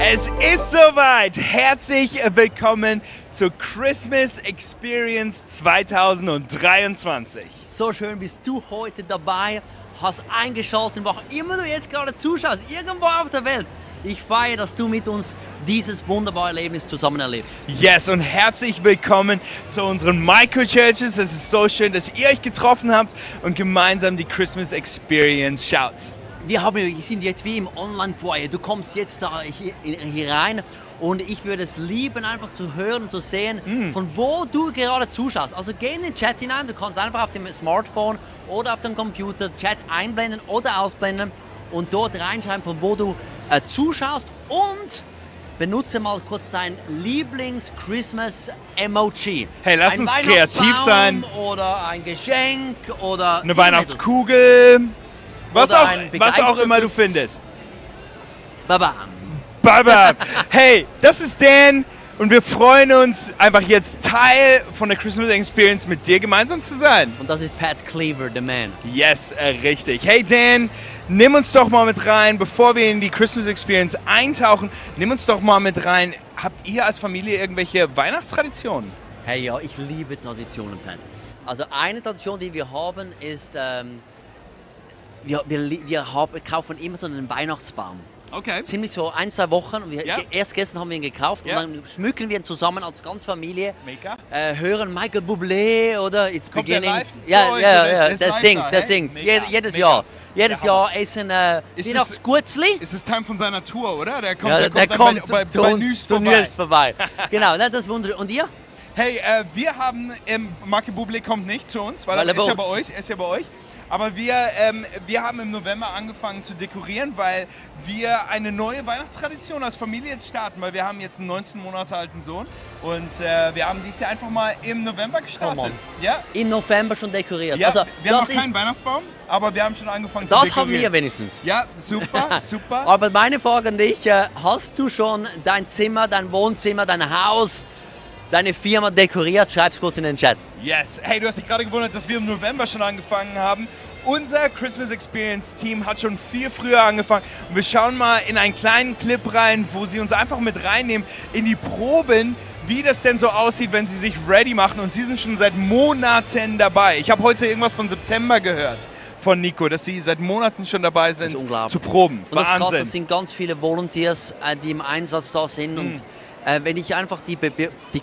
Es ist soweit. Herzlich willkommen zur Christmas Experience 2023. So schön bist du heute dabei, hast eingeschaltet, wo auch immer du jetzt gerade zuschaust, irgendwo auf der Welt. Ich feiere, dass du mit uns dieses wunderbare Erlebnis zusammen erlebst. Yes, und herzlich willkommen zu unseren Microchurches. Es ist so schön, dass ihr euch getroffen habt und gemeinsam die Christmas Experience schaut. Wir sind jetzt wie im Online-Foyer. Du kommst jetzt da hier rein und ich würde es lieben, einfach zu hören und zu sehen, von wo du gerade zuschaust. Also geh in den Chat hinein, du kannst einfach auf dem Smartphone oder auf dem Computer Chat einblenden oder ausblenden und dort reinschreiben, von wo du zuschaust, und benutze mal kurz dein Lieblings-Christmas-Emoji. Hey, lass uns kreativ sein. Oder ein Geschenk oder eine Weihnachtskugel. Was auch immer du begeistertes findest. Baba. Baba. Hey, das ist Dan und wir freuen uns, einfach jetzt Teil von der Christmas Experience mit dir gemeinsam zu sein. Und das ist Pat Cleaver, the man. Yes, richtig. Hey Dan, nimm uns doch mal mit rein, bevor wir in die Christmas Experience eintauchen, nimm uns doch mal mit rein. Habt ihr als Familie irgendwelche Weihnachtstraditionen? Hey, ja, ich liebe Traditionen, Pat. Also eine Tradition, die wir haben, ist, wir kaufen immer so einen Weihnachtsbaum. Okay. Ziemlich so 1-2 Wochen. Erst gestern haben wir ihn gekauft, Ja. und dann schmücken wir ihn zusammen als ganze Familie. Mega. Hören Michael Bublé oder It's Kommt der Beginning. live zu Ja, euch, ja, oder ja, ist der live singt, da, der hey? singt. Mega, Jedes mega. Jahr. Jedes Der Jahr ist ein Weihnachtsgurzli. Ist es Time von seiner Tour, oder? Der kommt, Ja, der dann kommt bei zu uns, Nüs zu vorbei. Nüs vorbei. Genau, das ist wunderbar. Und ihr? Hey, wir haben, Michael Bublé kommt nicht zu uns, weil Weil er er ist ja bei bei euch, er ist ja bei euch. Aber wir haben im November angefangen zu dekorieren, weil wir eine neue Weihnachtstradition als Familie jetzt starten, weil wir haben jetzt einen 19 Monate alten Sohn und wir haben dieses Jahr einfach mal im November gestartet. Ja? Im November schon dekoriert. Ja, Also, wir haben das noch keinen Weihnachtsbaum, aber wir haben schon angefangen zu das dekorieren. haben wir wenigstens. Ja, super, super. Aber meine Frage an dich, hast du schon dein Zimmer, dein Wohnzimmer, dein Haus, deine Firma dekoriert? Schreib's kurz in den Chat. Yes. Hey, du hast dich gerade gewundert, dass wir im November schon angefangen haben. Unser Christmas Experience Team hat schon viel früher angefangen. Und wir schauen mal in einen kleinen Clip rein, wo sie uns einfach mit reinnehmen in die Proben, wie das denn so aussieht, wenn sie sich ready machen. Und sie sind schon seit Monaten dabei. Ich habe heute irgendwas von September gehört von Nico, dass sie seit Monaten schon dabei sind zu proben. Und das Wahnsinn. Krasse, das sind ganz viele Volunteers, die im Einsatz da sind. Und wenn ich einfach die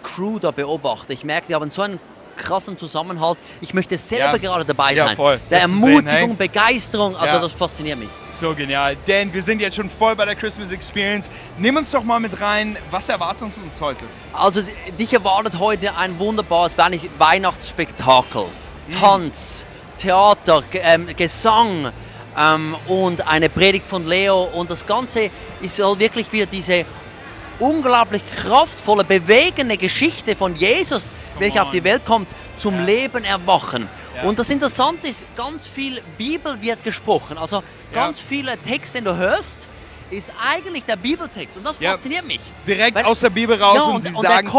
Crew da beobachte, ich merke, die haben so einen krassen Zusammenhalt. Ich möchte selber gerade dabei sein. Voll. Der Das zu Ermutigung, sehen, hey. Begeisterung, also Ja. das fasziniert mich. So genial. Dan, wir sind jetzt schon voll bei der Christmas Experience. Nimm uns doch mal mit rein. Was erwartet uns heute? Also dich erwartet heute ein wunderbares Weihnachtsspektakel. Tanz, Theater, Gesang und eine Predigt von Leo. Und das Ganze ist halt wirklich wieder diese unglaublich kraftvolle, bewegende Geschichte von Jesus, welcher auf die Welt kommt, zum Leben erwachen. Ja. Und das Interessante ist, ganz viel Bibel wird gesprochen. Also ganz viele Texte, den du hörst, ist eigentlich der Bibeltext. Und das fasziniert mich. Direkt Weil- aus der Bibel raus Ja, und sie und sagen...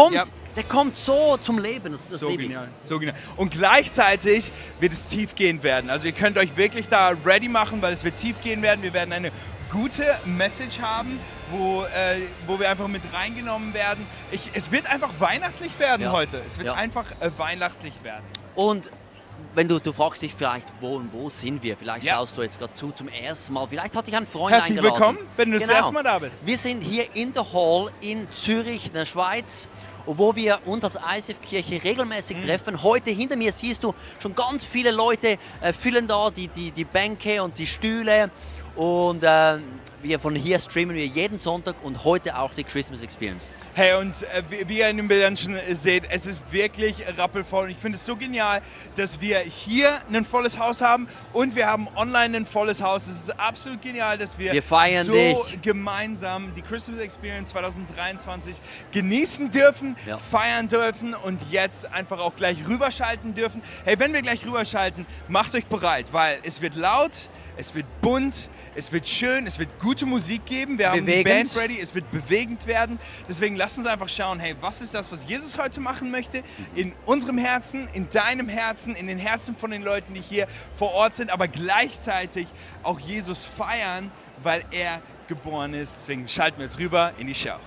der kommt so zum Leben. Das So liebe ich. genial, so genial. Und gleichzeitig wird es tiefgehend werden. Also ihr könnt euch wirklich da ready machen, weil es wird tiefgehend werden. Wir werden eine gute Message haben, wo wir einfach mit reingenommen werden. Es wird einfach weihnachtlich werden heute. Es wird einfach weihnachtlich werden. Und wenn du fragst dich vielleicht, wo sind wir? Vielleicht schaust du jetzt gerade zum ersten Mal. Vielleicht hat dich ein Freund Herzlich eingeladen. willkommen, wenn du das erste Mal da bist. Wir sind hier in der Hall in Zürich, in der Schweiz, wo wir uns als ICF-Kirche regelmäßig treffen. Heute hinter mir siehst du schon ganz viele Leute füllen da die Bänke und die Stühle. Und von hier streamen wir jeden Sonntag und heute auch die Christmas Experience. Hey, und wie ihr in den Bildern schon seht, es ist wirklich rappelvoll. Und ich finde es so genial, dass wir hier ein volles Haus haben und wir haben online ein volles Haus. Es ist absolut genial, dass wir feiern dich. Gemeinsam die Christmas Experience 2023 genießen dürfen, feiern dürfen und jetzt einfach auch gleich rüberschalten dürfen. Hey, wenn wir gleich rüberschalten, macht euch bereit, weil es wird laut, es wird bunt, es wird schön, es wird gute Musik geben. Wir haben die Band ready, es wird bewegend werden. Deswegen lasst uns einfach schauen, hey, was ist das, was Jesus heute machen möchte? In unserem Herzen, in deinem Herzen, in den Herzen von den Leuten, die hier vor Ort sind, aber gleichzeitig auch Jesus feiern weil er geboren ist. Deswegen schalten wir jetzt rüber in die Show.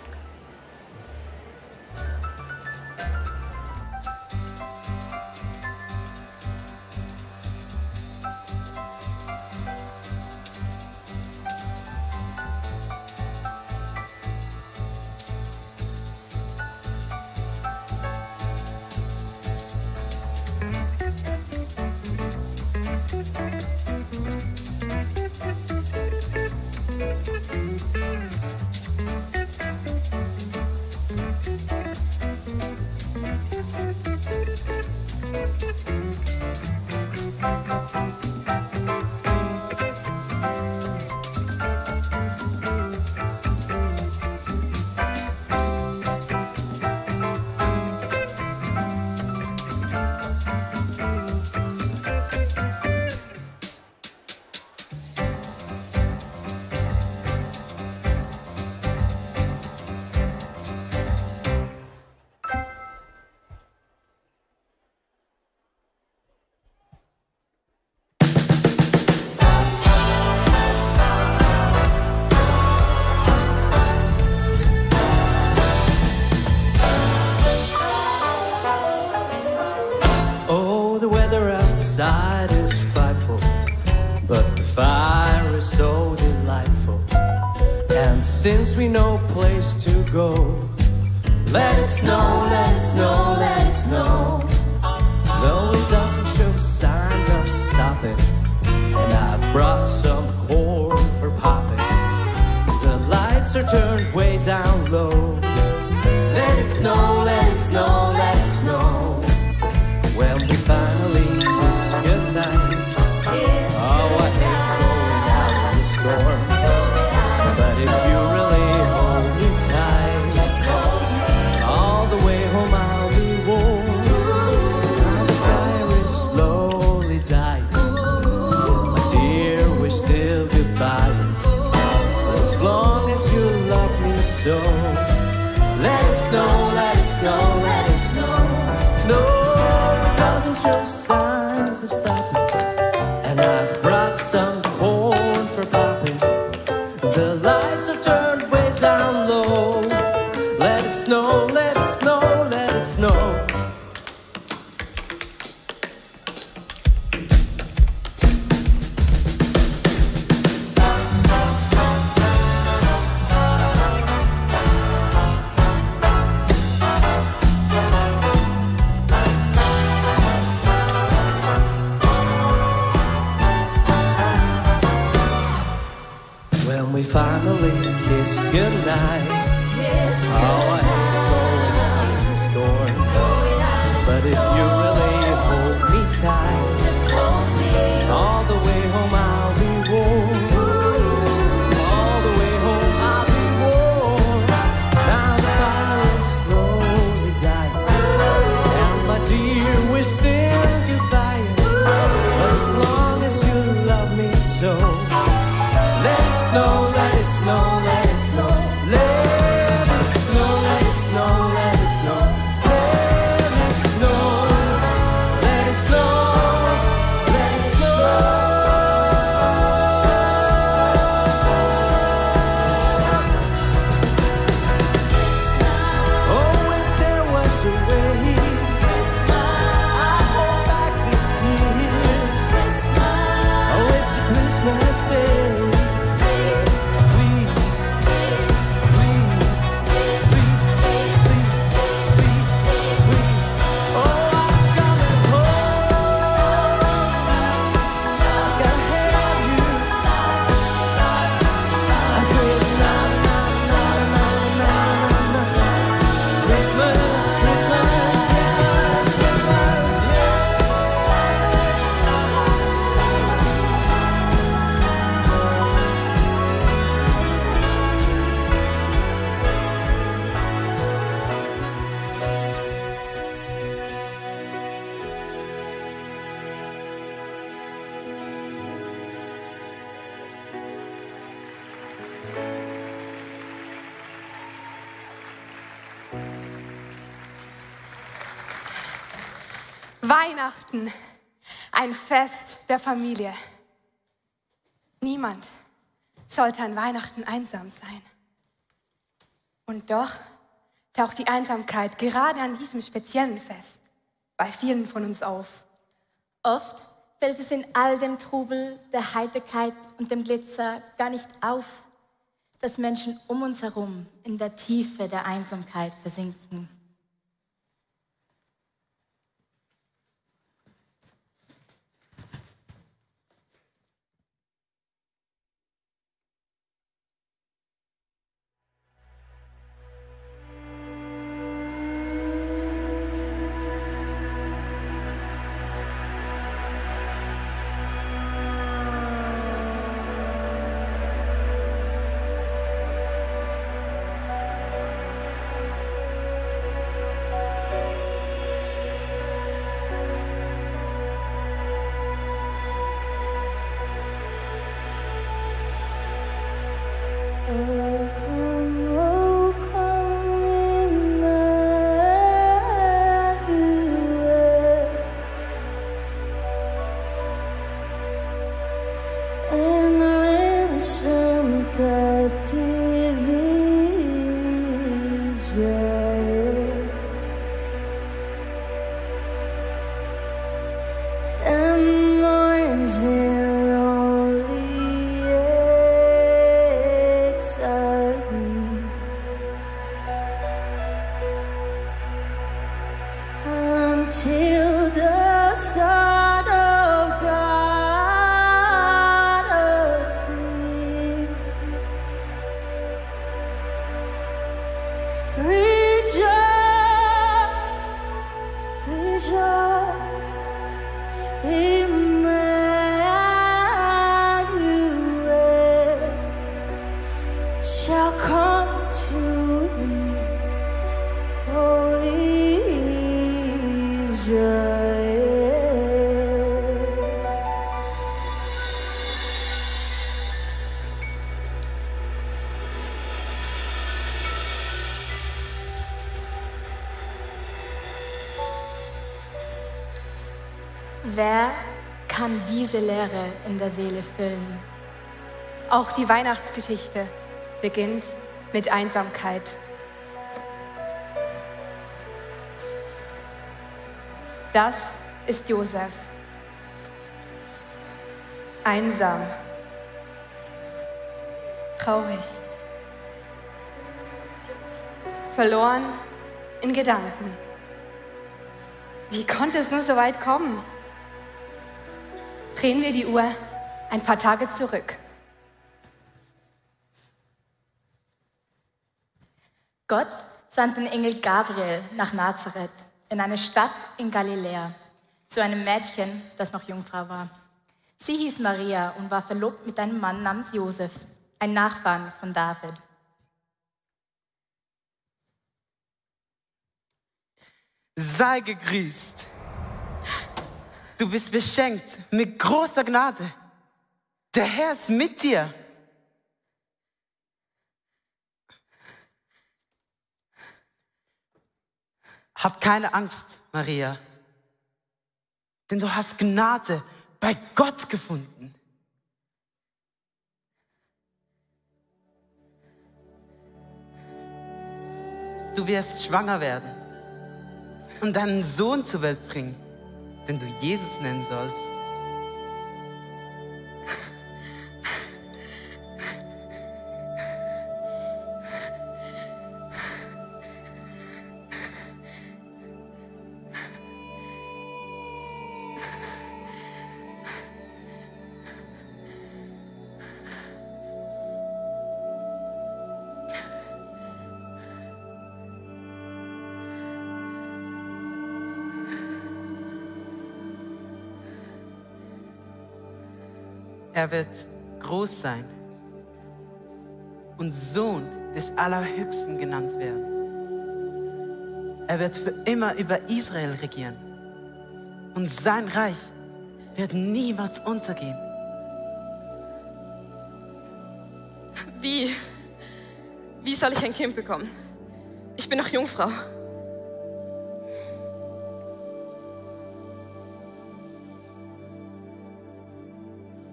Since we no place to go, let it snow, let it snow, let it snow. Though it doesn't show signs of stopping, and I've brought some corn for popping. The lights are turned way down low. Let it snow, let it snow, let it snow. When we finally kiss goodnight, oh, I hate going out in the storm. But if you really hold me tight, all the way home I'll be warm. Now the fire is slowly dying. My dear, we're still goodbye. But as long as you love me so, let it snow, let it snow, let it snow. No, it doesn't show signs of stopping, and I've brought some corn for popping. The lights are turned way down low. Let it snow, let it snow, let it snow. When we finally kiss goodnight, oh, I hate going out in the storm. But if you really hold me tight, all the way home I'll be warm. All the way home I'll be warm. Now the fire is slowly dying, and my dear, we're still goodbye. But as long as you love me so, let it snow, let it snow, let it snow. Let it snow, let it snow, let it snow. Let it snow, let it snow, let it snow. Oh, if there was a way I'd hold back these tears. Oh, it's a Christmas day. Weihnachten, ein Fest der Familie. Niemand sollte an Weihnachten einsam sein. Und doch taucht die Einsamkeit gerade an diesem speziellen Fest bei vielen von uns auf. Oft fällt es in all dem Trubel, der Heiterkeit und dem Glitzer gar nicht auf, dass Menschen um uns herum in der Tiefe der Einsamkeit versinken. Till the Son of God appears. Rejoice, rejoice, Emmanuel shall come to thee, O Israel. Wer kann diese Leere in der Seele füllen? Auch die Weihnachtsgeschichte beginnt mit Einsamkeit. Das ist Josef. Einsam. Traurig. Verloren in Gedanken. Wie konnte es nur so weit kommen? Drehen wir die Uhr ein paar Tage zurück. Gott sandte den Engel Gabriel nach Nazareth, in eine Stadt in Galiläa, zu einem Mädchen, das noch Jungfrau war. Sie hieß Maria und war verlobt mit einem Mann namens Josef, ein Nachfahren von David. Sei gegrüßt. Du bist beschenkt mit großer Gnade. Der Herr ist mit dir. Hab keine Angst, Maria, denn du hast Gnade bei Gott gefunden. Du wirst schwanger werden und deinen Sohn zur Welt bringen, den du Jesus nennen sollst. Er wird groß sein und Sohn des Allerhöchsten genannt werden. Er wird für immer über Israel regieren und sein Reich wird niemals untergehen. Wie soll ich ein Kind bekommen? Ich bin noch Jungfrau.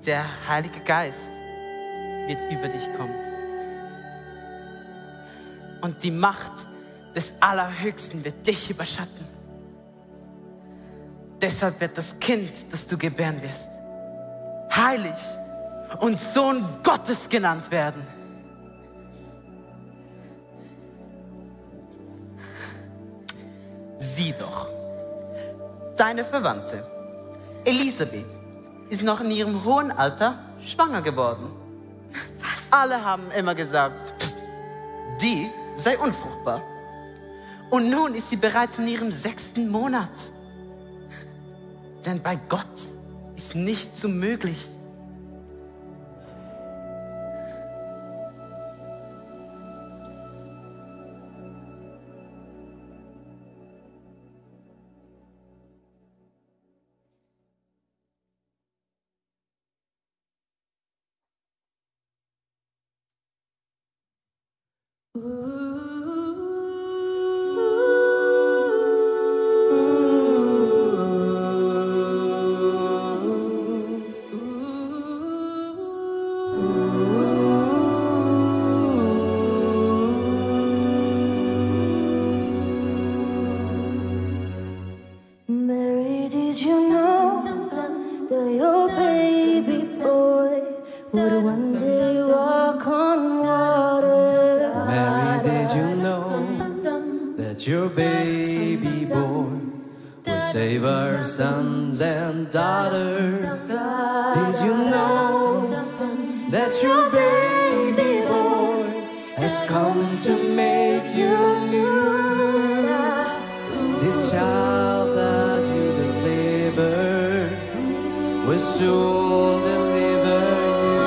Der Heilige Geist wird über dich kommen. Und die Macht des Allerhöchsten wird dich überschatten. Deshalb wird das Kind, das du gebären wirst, heilig und Sohn Gottes genannt werden. Sieh doch, deine Verwandte Elisabeth ist noch in ihrem hohen Alter schwanger geworden. Was? Alle haben immer gesagt, die sei unfruchtbar. Und nun ist sie bereits in ihrem 6. Monat. Denn bei Gott ist nichts unmöglich. Mary, did you know that your baby boy would one day walk on water? Mary, did you know that your baby boy would save our sons and daughters? Did you know that your baby boy has come to make you new? This child that you delivered will soon deliver you.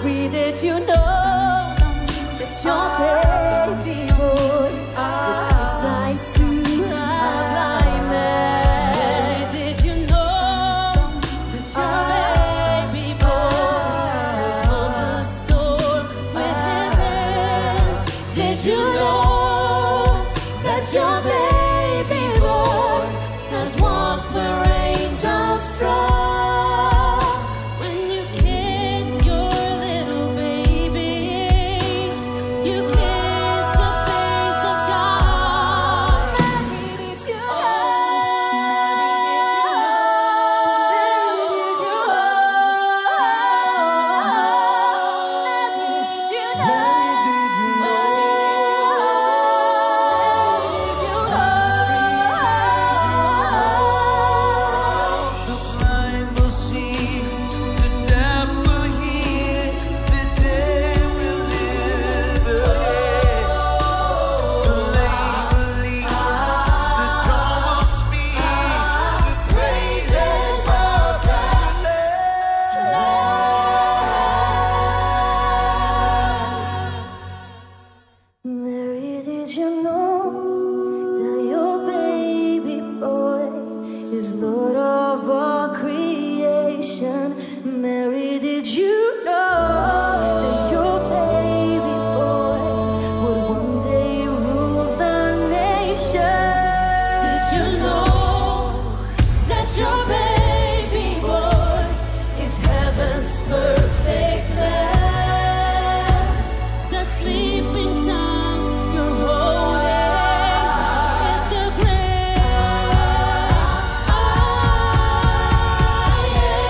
Mary, did you know that your baby boy would sight to a blind man? Mary, did you know that your baby boy would calm the storm with his hands? Did you know that your baby boy has walked where angels stroll? When you kiss your little baby, you kiss the face of God. Mary, did you the blind will see, the deaf will hear, the dead will live again. The lame will leap, the dumb will speak, the praises of God. Mary, did you know that your baby boy is Lord of all creation? Mary, did you know that your baby boy would one day rule the nation? Did you know that your baby boy is heaven's perfect land? That sleeping child you're holding is the great I am.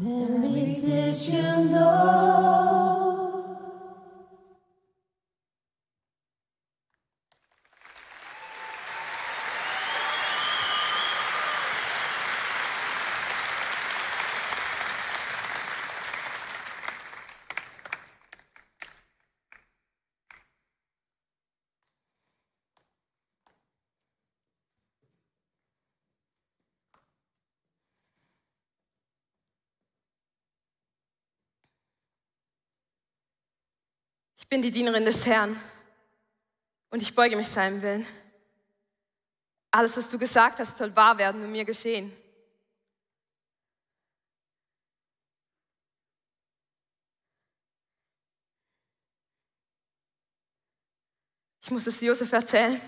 Mary, did you know? Ich bin die Dienerin des Herrn und ich beuge mich seinem Willen. Alles, was du gesagt hast, soll wahr werden und mir geschehen. Ich muss es Josef erzählen.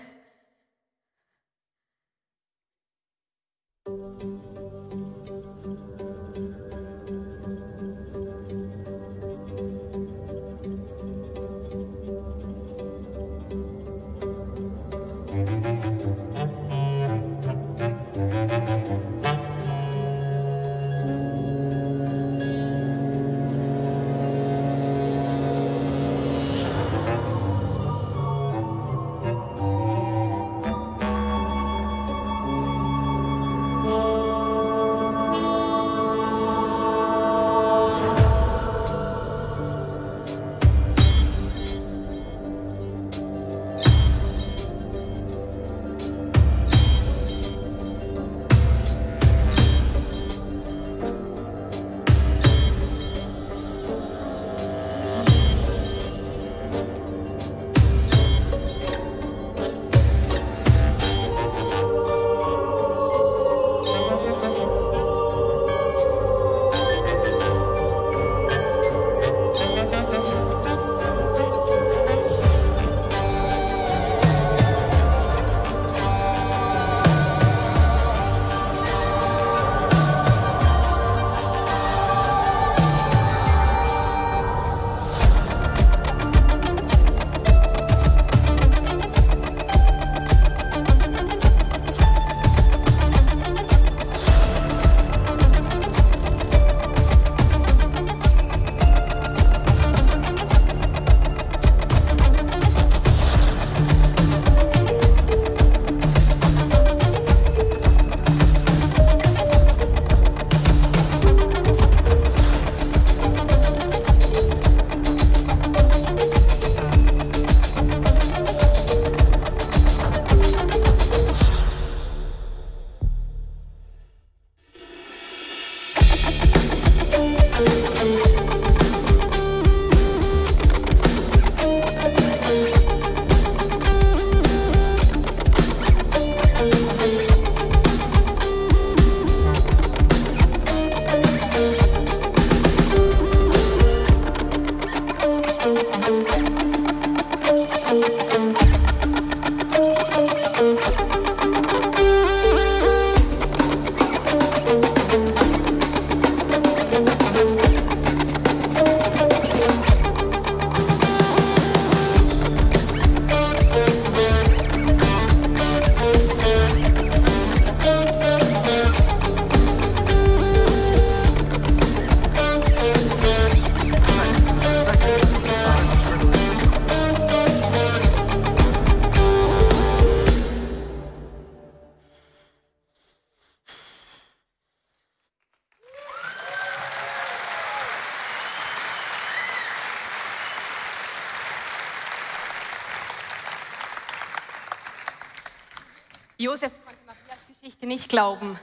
Josef konnte Marias Geschichte nicht glauben.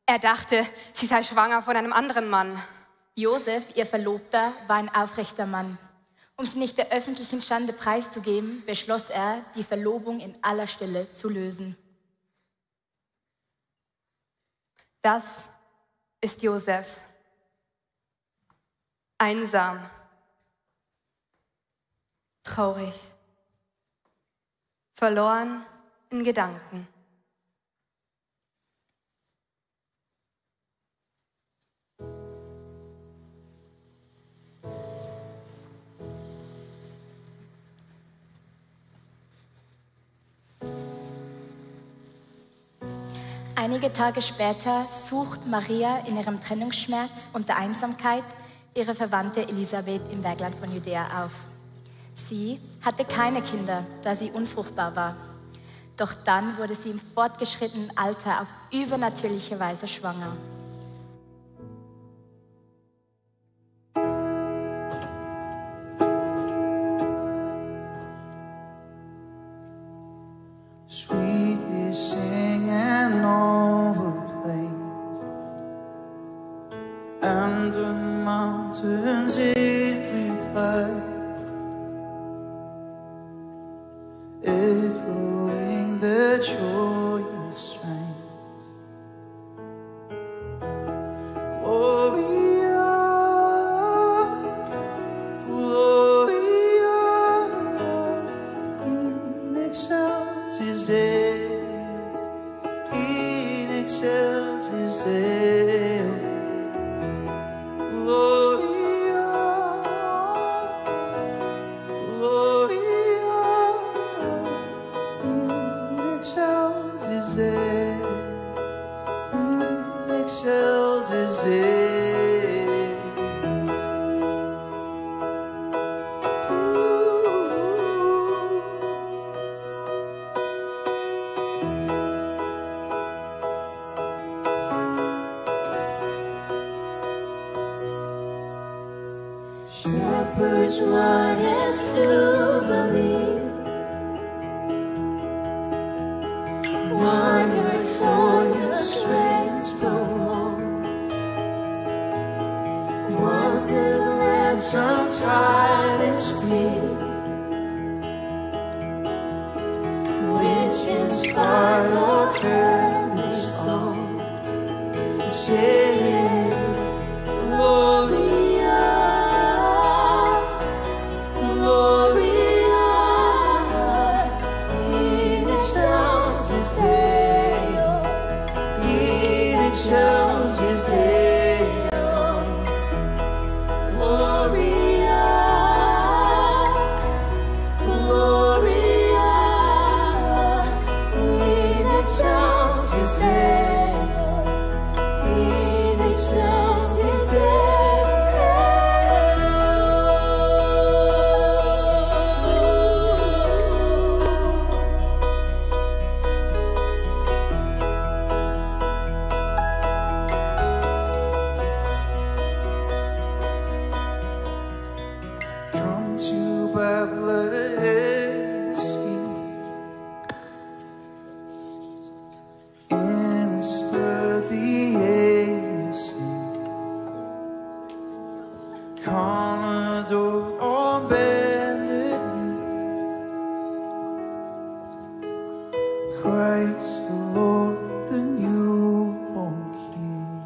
Er dachte, sie sei schwanger von einem anderen Mann. Josef, ihr Verlobter, war ein aufrechter Mann. Um sie nicht der öffentlichen Schande preiszugeben, beschloss er, die Verlobung in aller Stille zu lösen. Das ist Josef. Einsam. Traurig. Verloren in Gedanken. Einige Tage später sucht Maria in ihrem Trennungsschmerz und der Einsamkeit ihre Verwandte Elisabeth im Bergland von Judäa auf. Sie hatte keine Kinder, da sie unfruchtbar war. Doch dann wurde sie im fortgeschrittenen Alter auf übernatürliche Weise schwanger. Sweet is singing over the plains, and the mountains in reply, echoing the joyous strains is what is to believe. One works on your strength go on. One could ransom tyrant's feet, which inspire your heavenly song, saying, Gloria, Gloria, in excelsis Deo, in excelsis Deo, Gloria, Gloria, in excelsis Deo, in excelsis Deo. Come to Bethlehem, see, and spur the air, sing. Commodore on bended knee, Christ the Lord, the newborn King.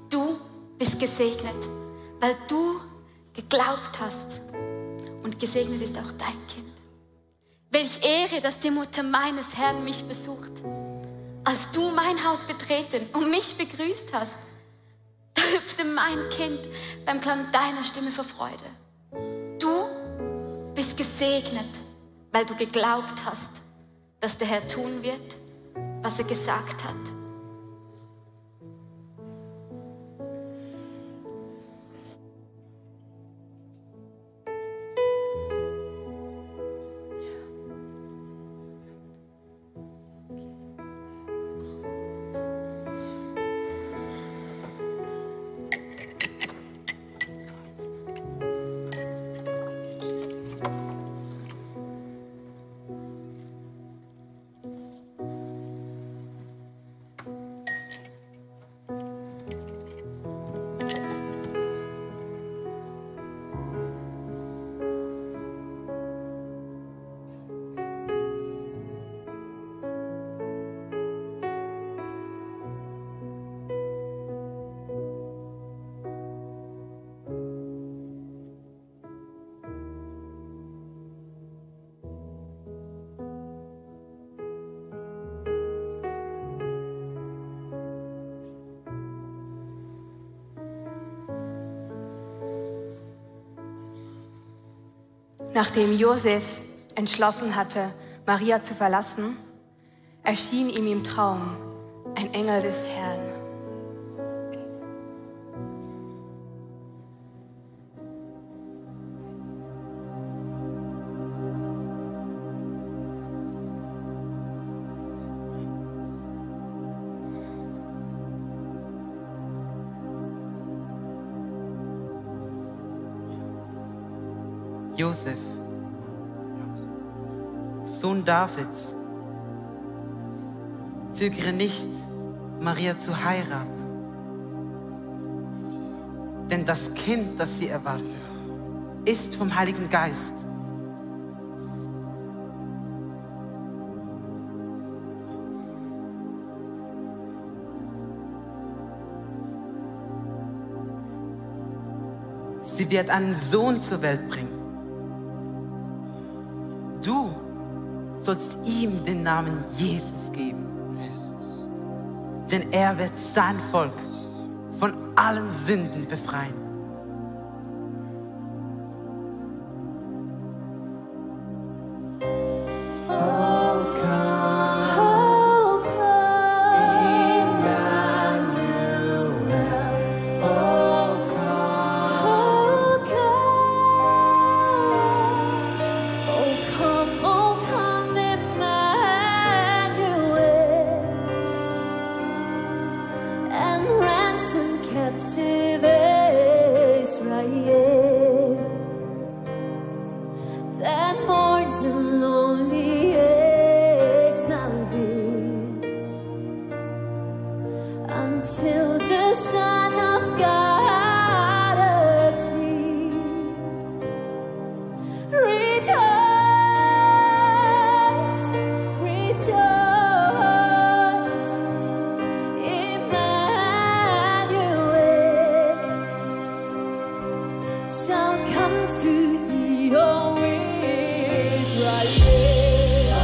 Du bist gesegnet, weil du geglaubt hast. Und gesegnet ist auch dein Kind. Welch Ehre, dass die Mutter meines Herrn mich besucht. Als du mein Haus betreten und mich begrüßt hast, da hüpfte mein Kind beim Klang deiner Stimme vor Freude. Du bist gesegnet, weil du geglaubt hast, dass der Herr tun wird, was er gesagt hat. Nachdem Josef entschlossen hatte, Maria zu verlassen, erschien ihm im Traum ein Engel des Herrn. Josef, Sohn Davids, zögere nicht, Maria zu heiraten. Denn das Kind, das sie erwartet, ist vom Heiligen Geist. Sie wird einen Sohn zur Welt bringen. Du sollst ihm den Namen Jesus geben. Denn er wird sein Volk von allen Sünden befreien. Captive shall come to thee, always right there.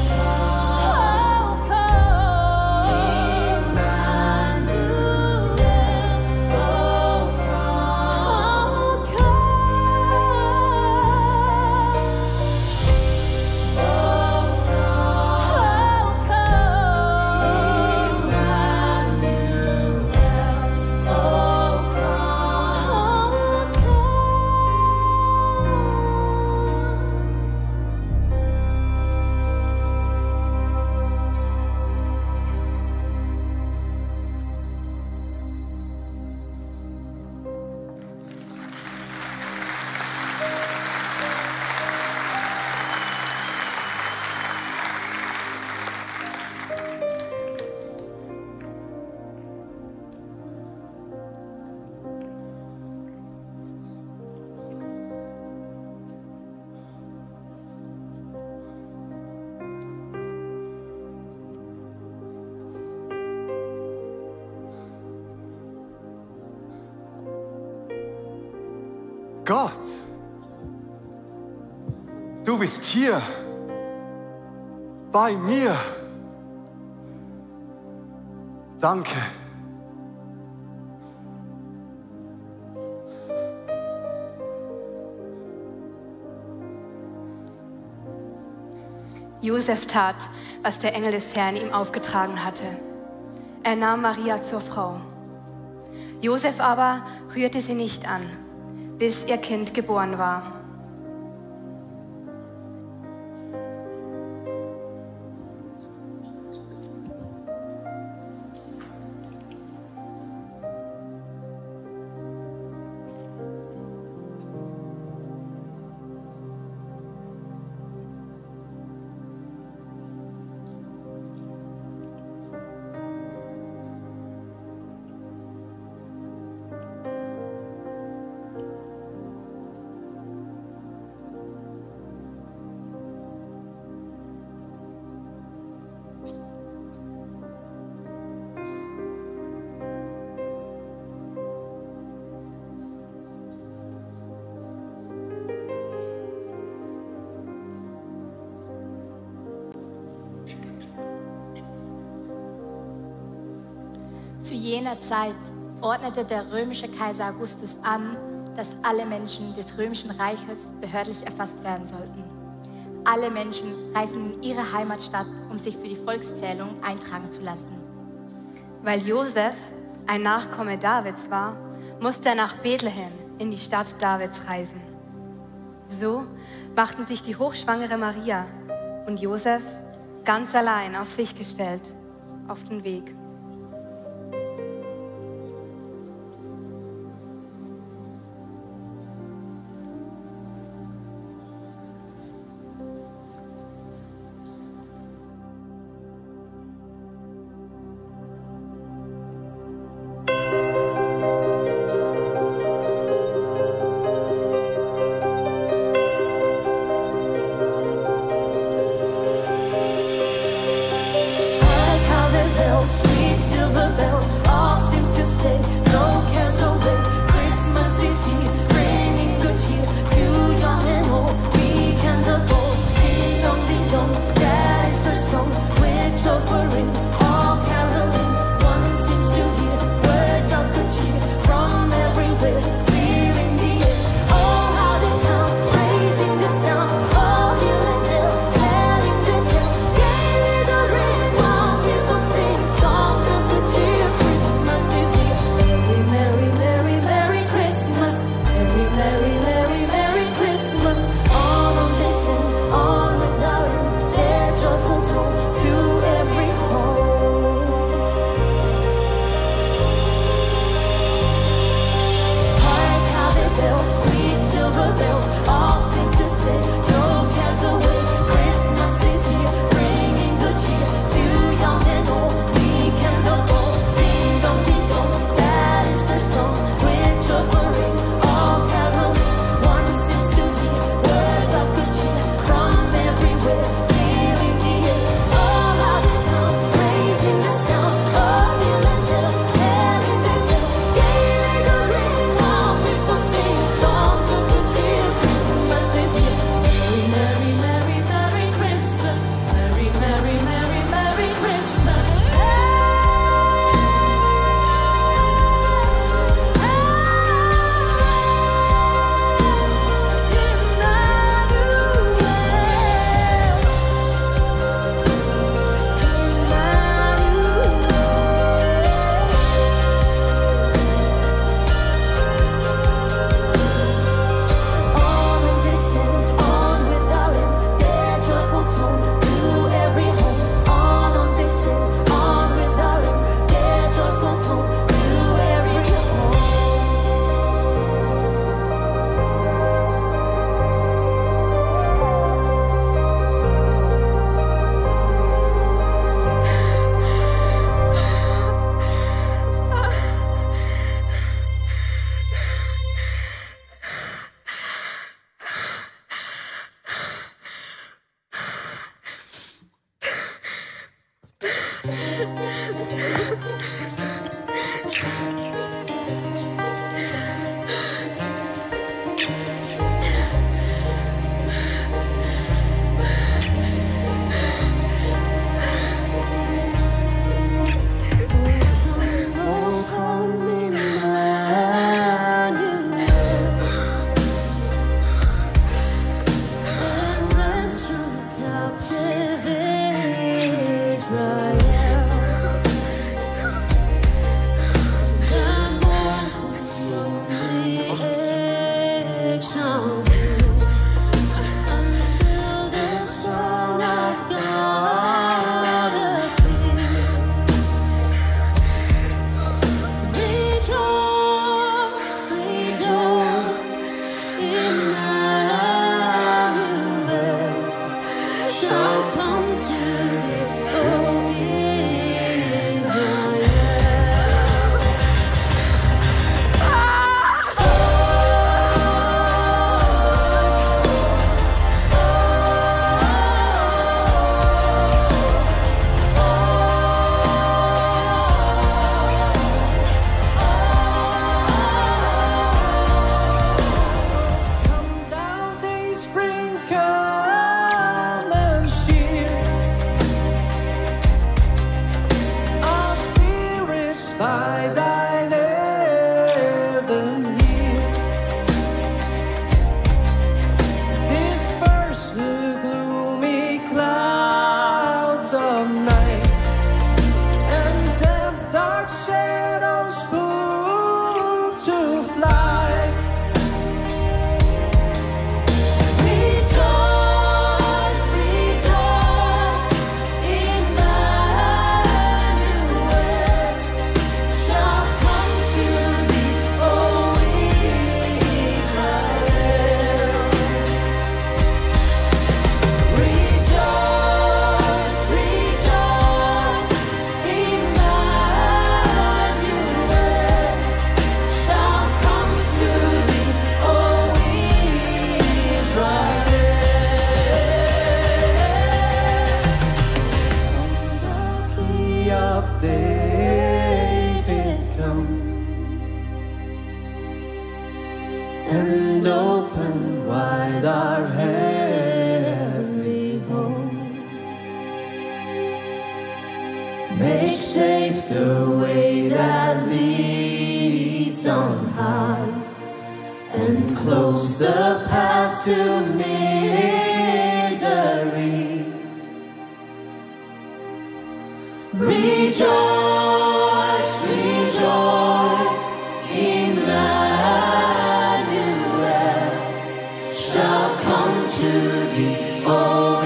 Oh, come, Emmanuel. Oh, come, Gott, du bist hier bei mir. Danke. Josef tat, was der Engel des Herrn ihm aufgetragen hatte. Er nahm Maria zur Frau. Josef aber rührte sie nicht an, bis ihr Kind geboren war. Zu jener Zeit ordnete der römische Kaiser Augustus an, dass alle Menschen des römischen Reiches behördlich erfasst werden sollten. Alle Menschen reisten in ihre Heimatstadt, um sich für die Volkszählung eintragen zu lassen. Weil Josef ein Nachkomme Davids war, musste er nach Bethlehem in die Stadt Davids reisen. So machten sich die hochschwangere Maria und Josef ganz allein auf sich gestellt auf den Weg. Swing. and open wide our heavenly home. Make safe the way that leads on high, and close the path to misery. Rejoice, rejoice, Emmanuel shall come to thee, O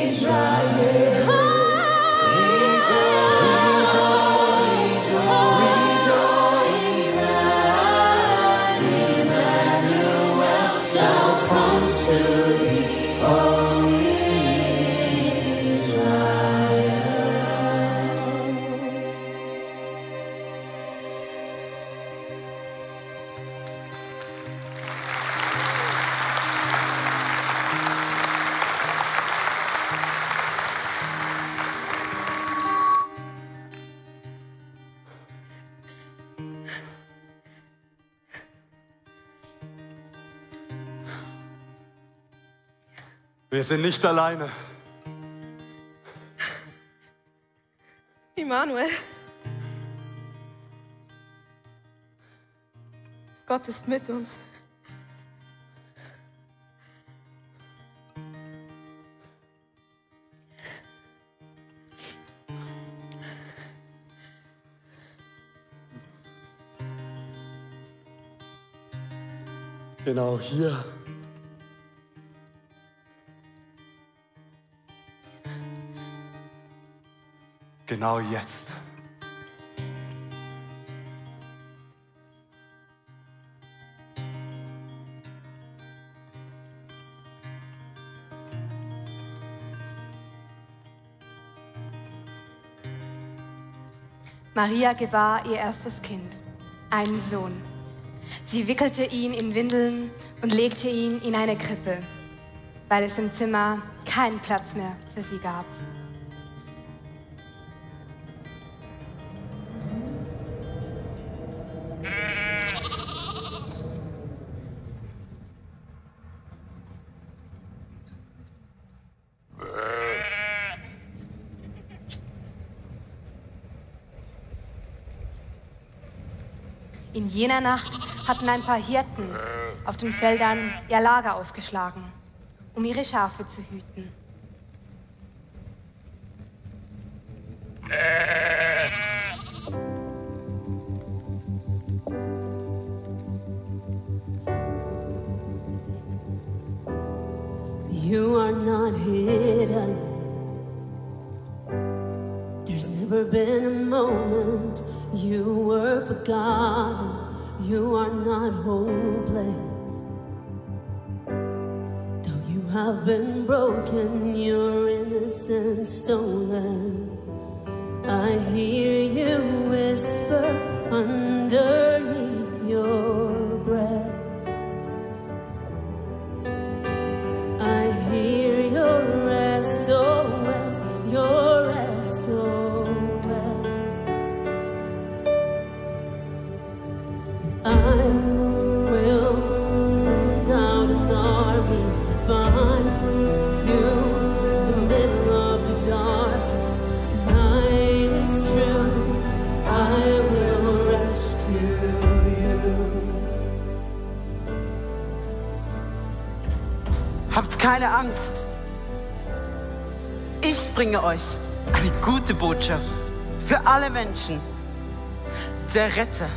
Israel. Emmanuel shall come to thee, O Wir sind nicht alleine. Immanuel. Gott ist mit uns. Genau hier. Genau jetzt. Maria gebar ihr erstes Kind, einen Sohn. Sie wickelte ihn in Windeln und legte ihn in eine Krippe, weil es im Zimmer keinen Platz mehr für sie gab. In jener Nacht hatten ein paar Hirten auf den Feldern ihr Lager aufgeschlagen, um ihre Schafe zu hüten. You are not hidden. There's never been a moment you were forgotten. You are not hopeless. Though you have been broken, your innocence stolen. I hear you whisper underneath your breath. I hear your SOS, your SOS. I will send out an army, find you in the middle of the darkest night. It's true, I will rescue you. Habt keine Angst. Ich bringe euch eine gute Botschaft für alle Menschen. Der Retter,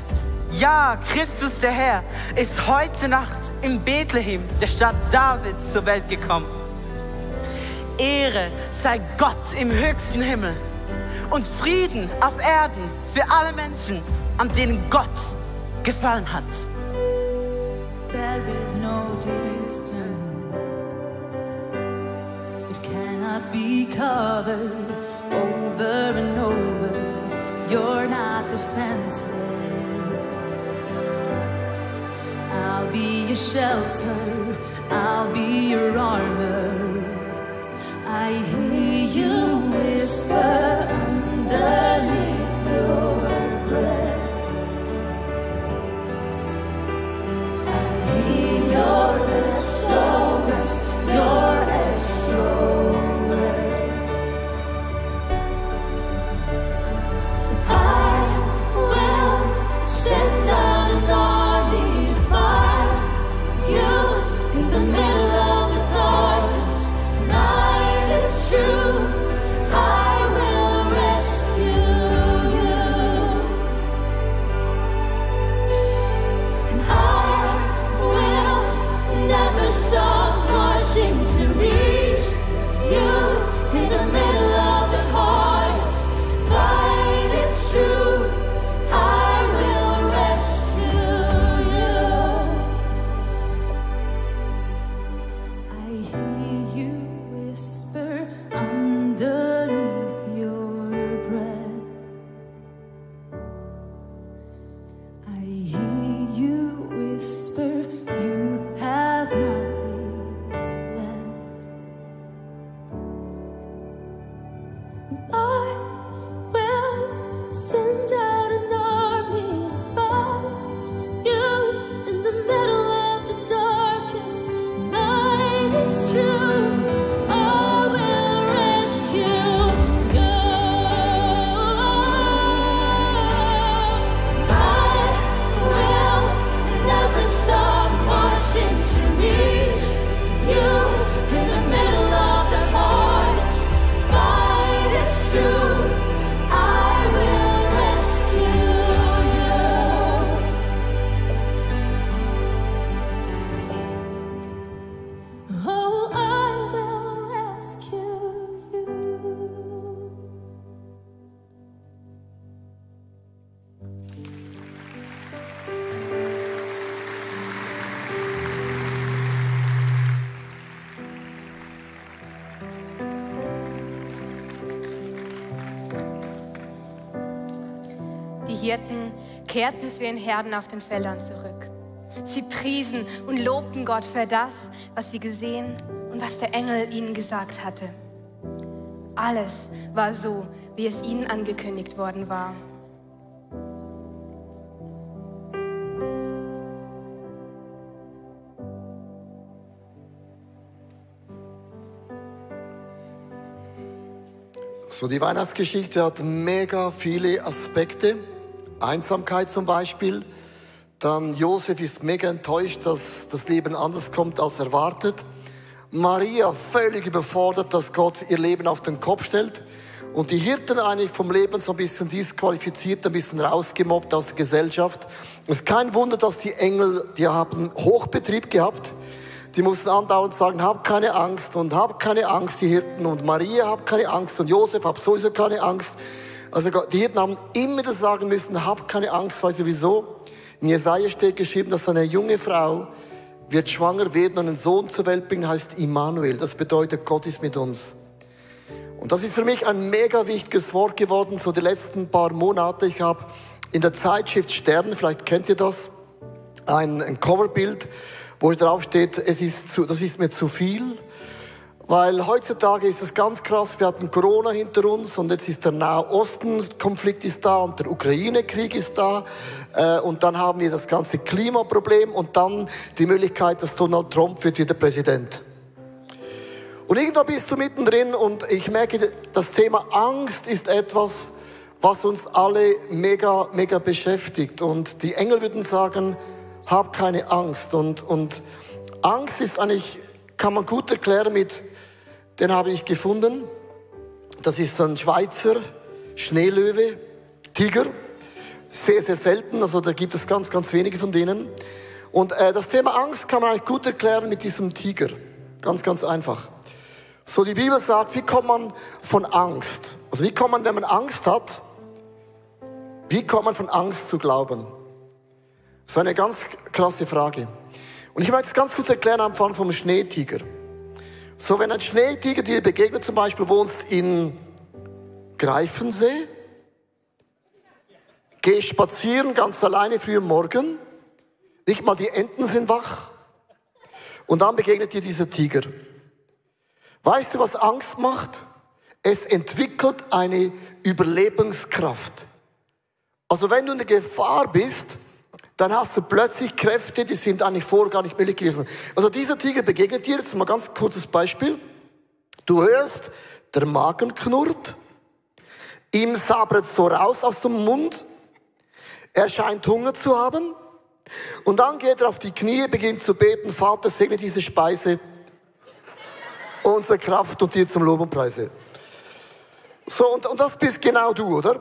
ja, Christus der Herr, ist heute Nacht in Bethlehem, der Stadt Davids, zur Welt gekommen. Ehre sei Gott im höchsten Himmel und Frieden auf Erden für alle Menschen, an denen Gott gefallen hat. There is no distance that cannot be covered over and over. You're not defenseless. I'll be your shelter, I'll be your armor. I hear you whisper underneath your breath. I Hirten kehrten zu ihren Herden auf den Feldern zurück. Sie priesen und lobten Gott für das, was sie gesehen und was der Engel ihnen gesagt hatte. Alles war so, wie es ihnen angekündigt worden war. So, die Weihnachtsgeschichte hat mega viele Aspekte. Einsamkeit zum Beispiel. Dann Josef ist mega enttäuscht, dass das Leben anders kommt als erwartet. Maria völlig überfordert, dass Gott ihr Leben auf den Kopf stellt. Und die Hirten eigentlich vom Leben so ein bisschen disqualifiziert, ein bisschen rausgemobbt aus der Gesellschaft. Es ist kein Wunder, dass die Engel, die haben Hochbetrieb gehabt. Die mussten andauernd sagen, hab keine Angst und hab keine Angst, die Hirten. Und Maria, hab keine Angst und Josef, hab sowieso keine Angst. Also die Hirten haben immer das sagen müssen, hab keine Angst, weil sowieso in Jesaja steht geschrieben, dass eine junge Frau wird schwanger werden und einen Sohn zur Welt bringen, heißt Immanuel. Das bedeutet, Gott ist mit uns. Und das ist für mich ein mega wichtiges Wort geworden, so die letzten paar Monate. Ich habe in der Zeitschrift Stern, vielleicht kennt ihr das, ein Coverbild, wo drauf steht, das ist mir zu viel. Weil heutzutage ist es ganz krass, wir hatten Corona hinter uns und jetzt ist der Nahosten-Konflikt ist da und der Ukraine-Krieg ist da. Und dann haben wir das ganze Klimaproblem und dann die Möglichkeit, dass Donald Trump wird wieder Präsident. Und irgendwann bist du mittendrin und ich merke, das Thema Angst ist etwas, was uns alle mega, mega beschäftigt. Und die Engel würden sagen, hab keine Angst. Und Angst ist eigentlich, kann man gut erklären mit, den habe ich gefunden. Das ist ein Schweizer Schneelöwe, Tiger. Sehr, sehr selten, also da gibt es ganz, ganz wenige von denen. Und das Thema Angst kann man eigentlich gut erklären mit diesem Tiger. Ganz, ganz einfach. So, die Bibel sagt, wie kommt man von Angst? Also wie kommt man, wenn man Angst hat, wie kommt man von Angst zu Glauben? Das ist eine ganz krasse Frage. Und ich möchte es ganz kurz erklären am Anfang vom Schneetiger. So, wenn ein Schneetiger dir begegnet, zum Beispiel wohnst in Greifensee, gehst spazieren ganz alleine früh am Morgen, nicht mal die Enten sind wach und dann begegnet dir dieser Tiger. Weißt du, was Angst macht? Es entwickelt eine Überlebenskraft. Also wenn du in der Gefahr bist, dann hast du plötzlich Kräfte, die sind eigentlich vorher gar nicht möglich gewesen. Also dieser Tiger begegnet dir, jetzt mal ein ganz kurzes Beispiel. Du hörst, der Magen knurrt, ihm sabbert so raus aus dem Mund, er scheint Hunger zu haben und dann geht er auf die Knie, beginnt zu beten, Vater, segne diese Speise, unsere Kraft und dir zum Lob und Preise. So, und das bist genau du, oder?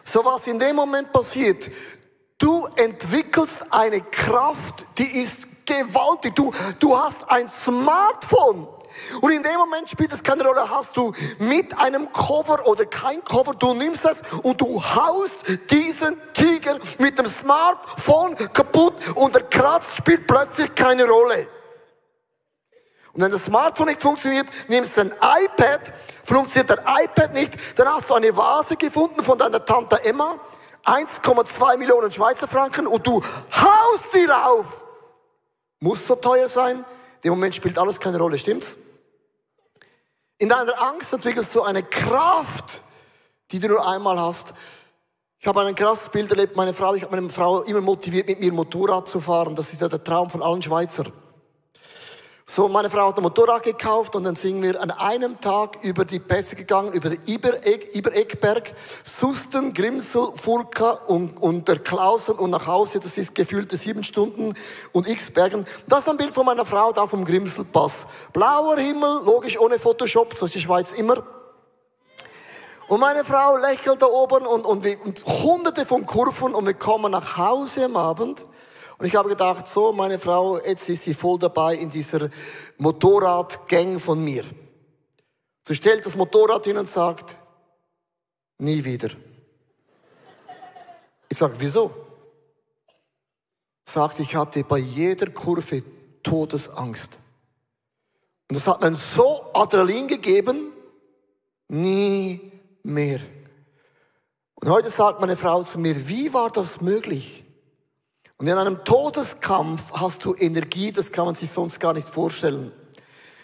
So, was in dem Moment passiert, du entwickelst eine Kraft, die ist gewaltig. Du hast ein Smartphone. Und in dem Moment spielt es keine Rolle, hast du mit einem Cover oder kein Cover, du nimmst das und du haust diesen Tiger mit dem Smartphone kaputt und der Kratz spielt plötzlich keine Rolle. Und wenn das Smartphone nicht funktioniert, nimmst du ein iPad, funktioniert der iPad nicht, dann hast du eine Vase gefunden von deiner Tante Emma, 1,2 Millionen Schweizer Franken und du haust sie rauf. Muss so teuer sein? Im Moment spielt alles keine Rolle, stimmt's? In deiner Angst entwickelst du eine Kraft, die du nur einmal hast. Ich habe ein krasses Bild erlebt, ich habe meine Frau immer motiviert, mit mir Motorrad zu fahren. Das ist ja der Traum von allen Schweizern. So, meine Frau hat ein Motorrad gekauft und dann sind wir an einem Tag über die Pässe gegangen, über den Ibereckberg, Susten, Grimsel, Furka und der Klausen und nach Hause, das ist gefühlte 7 Stunden und x Bergen. Das ist ein Bild von meiner Frau da vom Grimselpass. Blauer Himmel, logisch ohne Photoshop, so ist die Schweiz immer. Und meine Frau lächelt da oben und hunderte von Kurven und wir kommen nach Hause am Abend. Und ich habe gedacht, so, meine Frau, jetzt ist sie voll dabei in dieser Motorradgang von mir. Sie stellt das Motorrad hin und sagt, nie wieder. Ich sage, wieso? Sagt, ich hatte bei jeder Kurve Todesangst. Und das hat mir so Adrenalin gegeben, nie mehr. Und heute sagt meine Frau zu mir, wie war das möglich? Und in einem Todeskampf hast du Energie, das kann man sich sonst gar nicht vorstellen.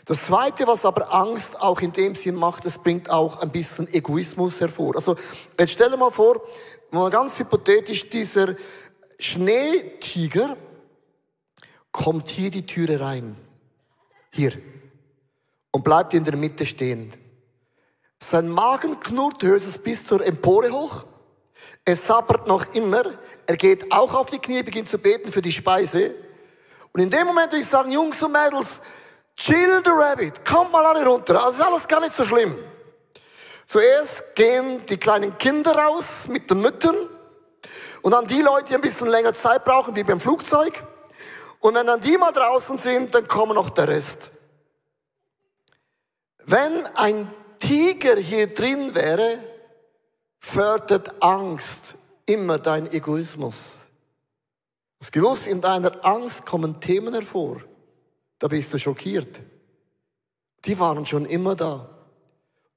Das Zweite, was aber Angst auch in dem Sinn macht, es bringt auch ein bisschen Egoismus hervor. Also jetzt stell dir mal vor, mal ganz hypothetisch, dieser Schneetiger kommt hier die Türe rein. Hier. Und bleibt in der Mitte stehen. Sein Magen knurrt, du hörst es bis zur Empore hoch. Es sabbert noch immer. Er geht auch auf die Knie, beginnt zu beten für die Speise. Und in dem Moment würde ich sagen, Jungs und Mädels, chill the rabbit, kommt mal alle runter. Also ist alles gar nicht so schlimm. Zuerst gehen die kleinen Kinder raus mit den Müttern. Und dann die Leute, die ein bisschen länger Zeit brauchen, wie beim Flugzeug. Und wenn dann die mal draußen sind, dann kommen noch der Rest. Wenn ein Tiger hier drin wäre, fördert Angst immer dein Egoismus. Hast du gewusst, in deiner Angst kommen Themen hervor. Da bist du schockiert. Die waren schon immer da.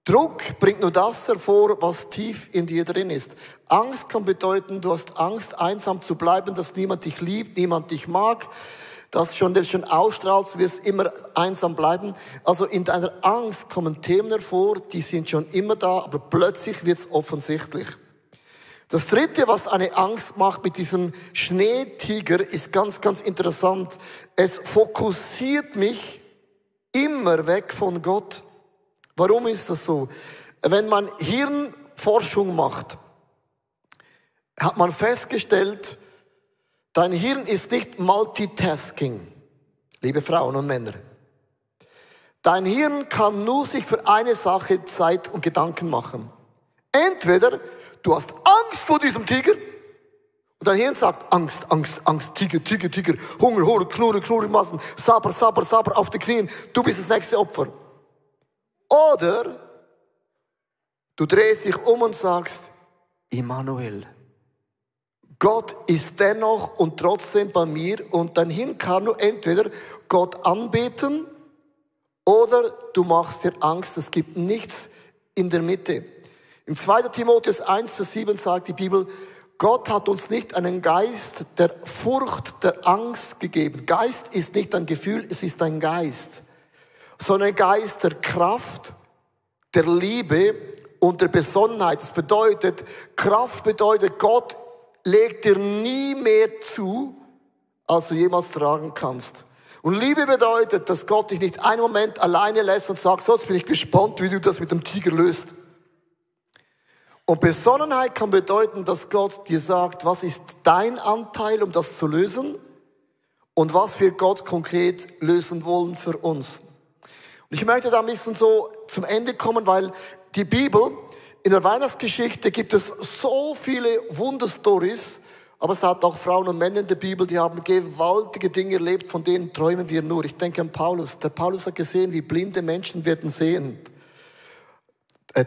Druck bringt nur das hervor, was tief in dir drin ist. Angst kann bedeuten, du hast Angst, einsam zu bleiben, dass niemand dich liebt, niemand dich mag, dass du schon ausstrahlst, du wirst immer einsam bleiben. Also in deiner Angst kommen Themen hervor, die sind schon immer da, aber plötzlich wird es offensichtlich. Das Dritte, was eine Angst macht mit diesem Schneetiger, ist ganz, ganz interessant. Es fokussiert mich immer weg von Gott. Warum ist das so? Wenn man Hirnforschung macht, hat man festgestellt, dein Hirn ist nicht Multitasking, liebe Frauen und Männer. Dein Hirn kann nur sich für eine Sache Zeit und Gedanken machen. Entweder du hast Angst vor diesem Tiger und dein Hirn sagt Angst, Angst, Angst, Tiger, Tiger, Tiger, Hunger, Hunger, Knurren, Knurren, Massen, Sabber, Sabber, Sabber auf die Knien, du bist das nächste Opfer. Oder du drehst dich um und sagst, Immanuel, Gott ist dennoch und trotzdem bei mir und dein Hirn kann nur entweder Gott anbeten oder du machst dir Angst, es gibt nichts in der Mitte. Im 2. Timotheus 1, Vers 7 sagt die Bibel, Gott hat uns nicht einen Geist der Furcht, der Angst gegeben. Geist ist nicht ein Gefühl, es ist ein Geist. Sondern ein Geist der Kraft, der Liebe und der Besonnenheit. Das bedeutet, Kraft bedeutet, Gott legt dir nie mehr zu, als du jemals tragen kannst. Und Liebe bedeutet, dass Gott dich nicht einen Moment alleine lässt und sagt, so, jetzt bin ich gespannt, wie du das mit dem Tiger löst. Und Besonnenheit kann bedeuten, dass Gott dir sagt, was ist dein Anteil, um das zu lösen und was wir Gott konkret lösen wollen für uns. Und ich möchte da ein bisschen so zum Ende kommen, weil die Bibel, in der Weihnachtsgeschichte gibt es so viele Wunderstories, aber es hat auch Frauen und Männer in der Bibel, die haben gewaltige Dinge erlebt, von denen träumen wir nur. Ich denke an Paulus. Der Paulus hat gesehen, wie blinde Menschen werden sehen.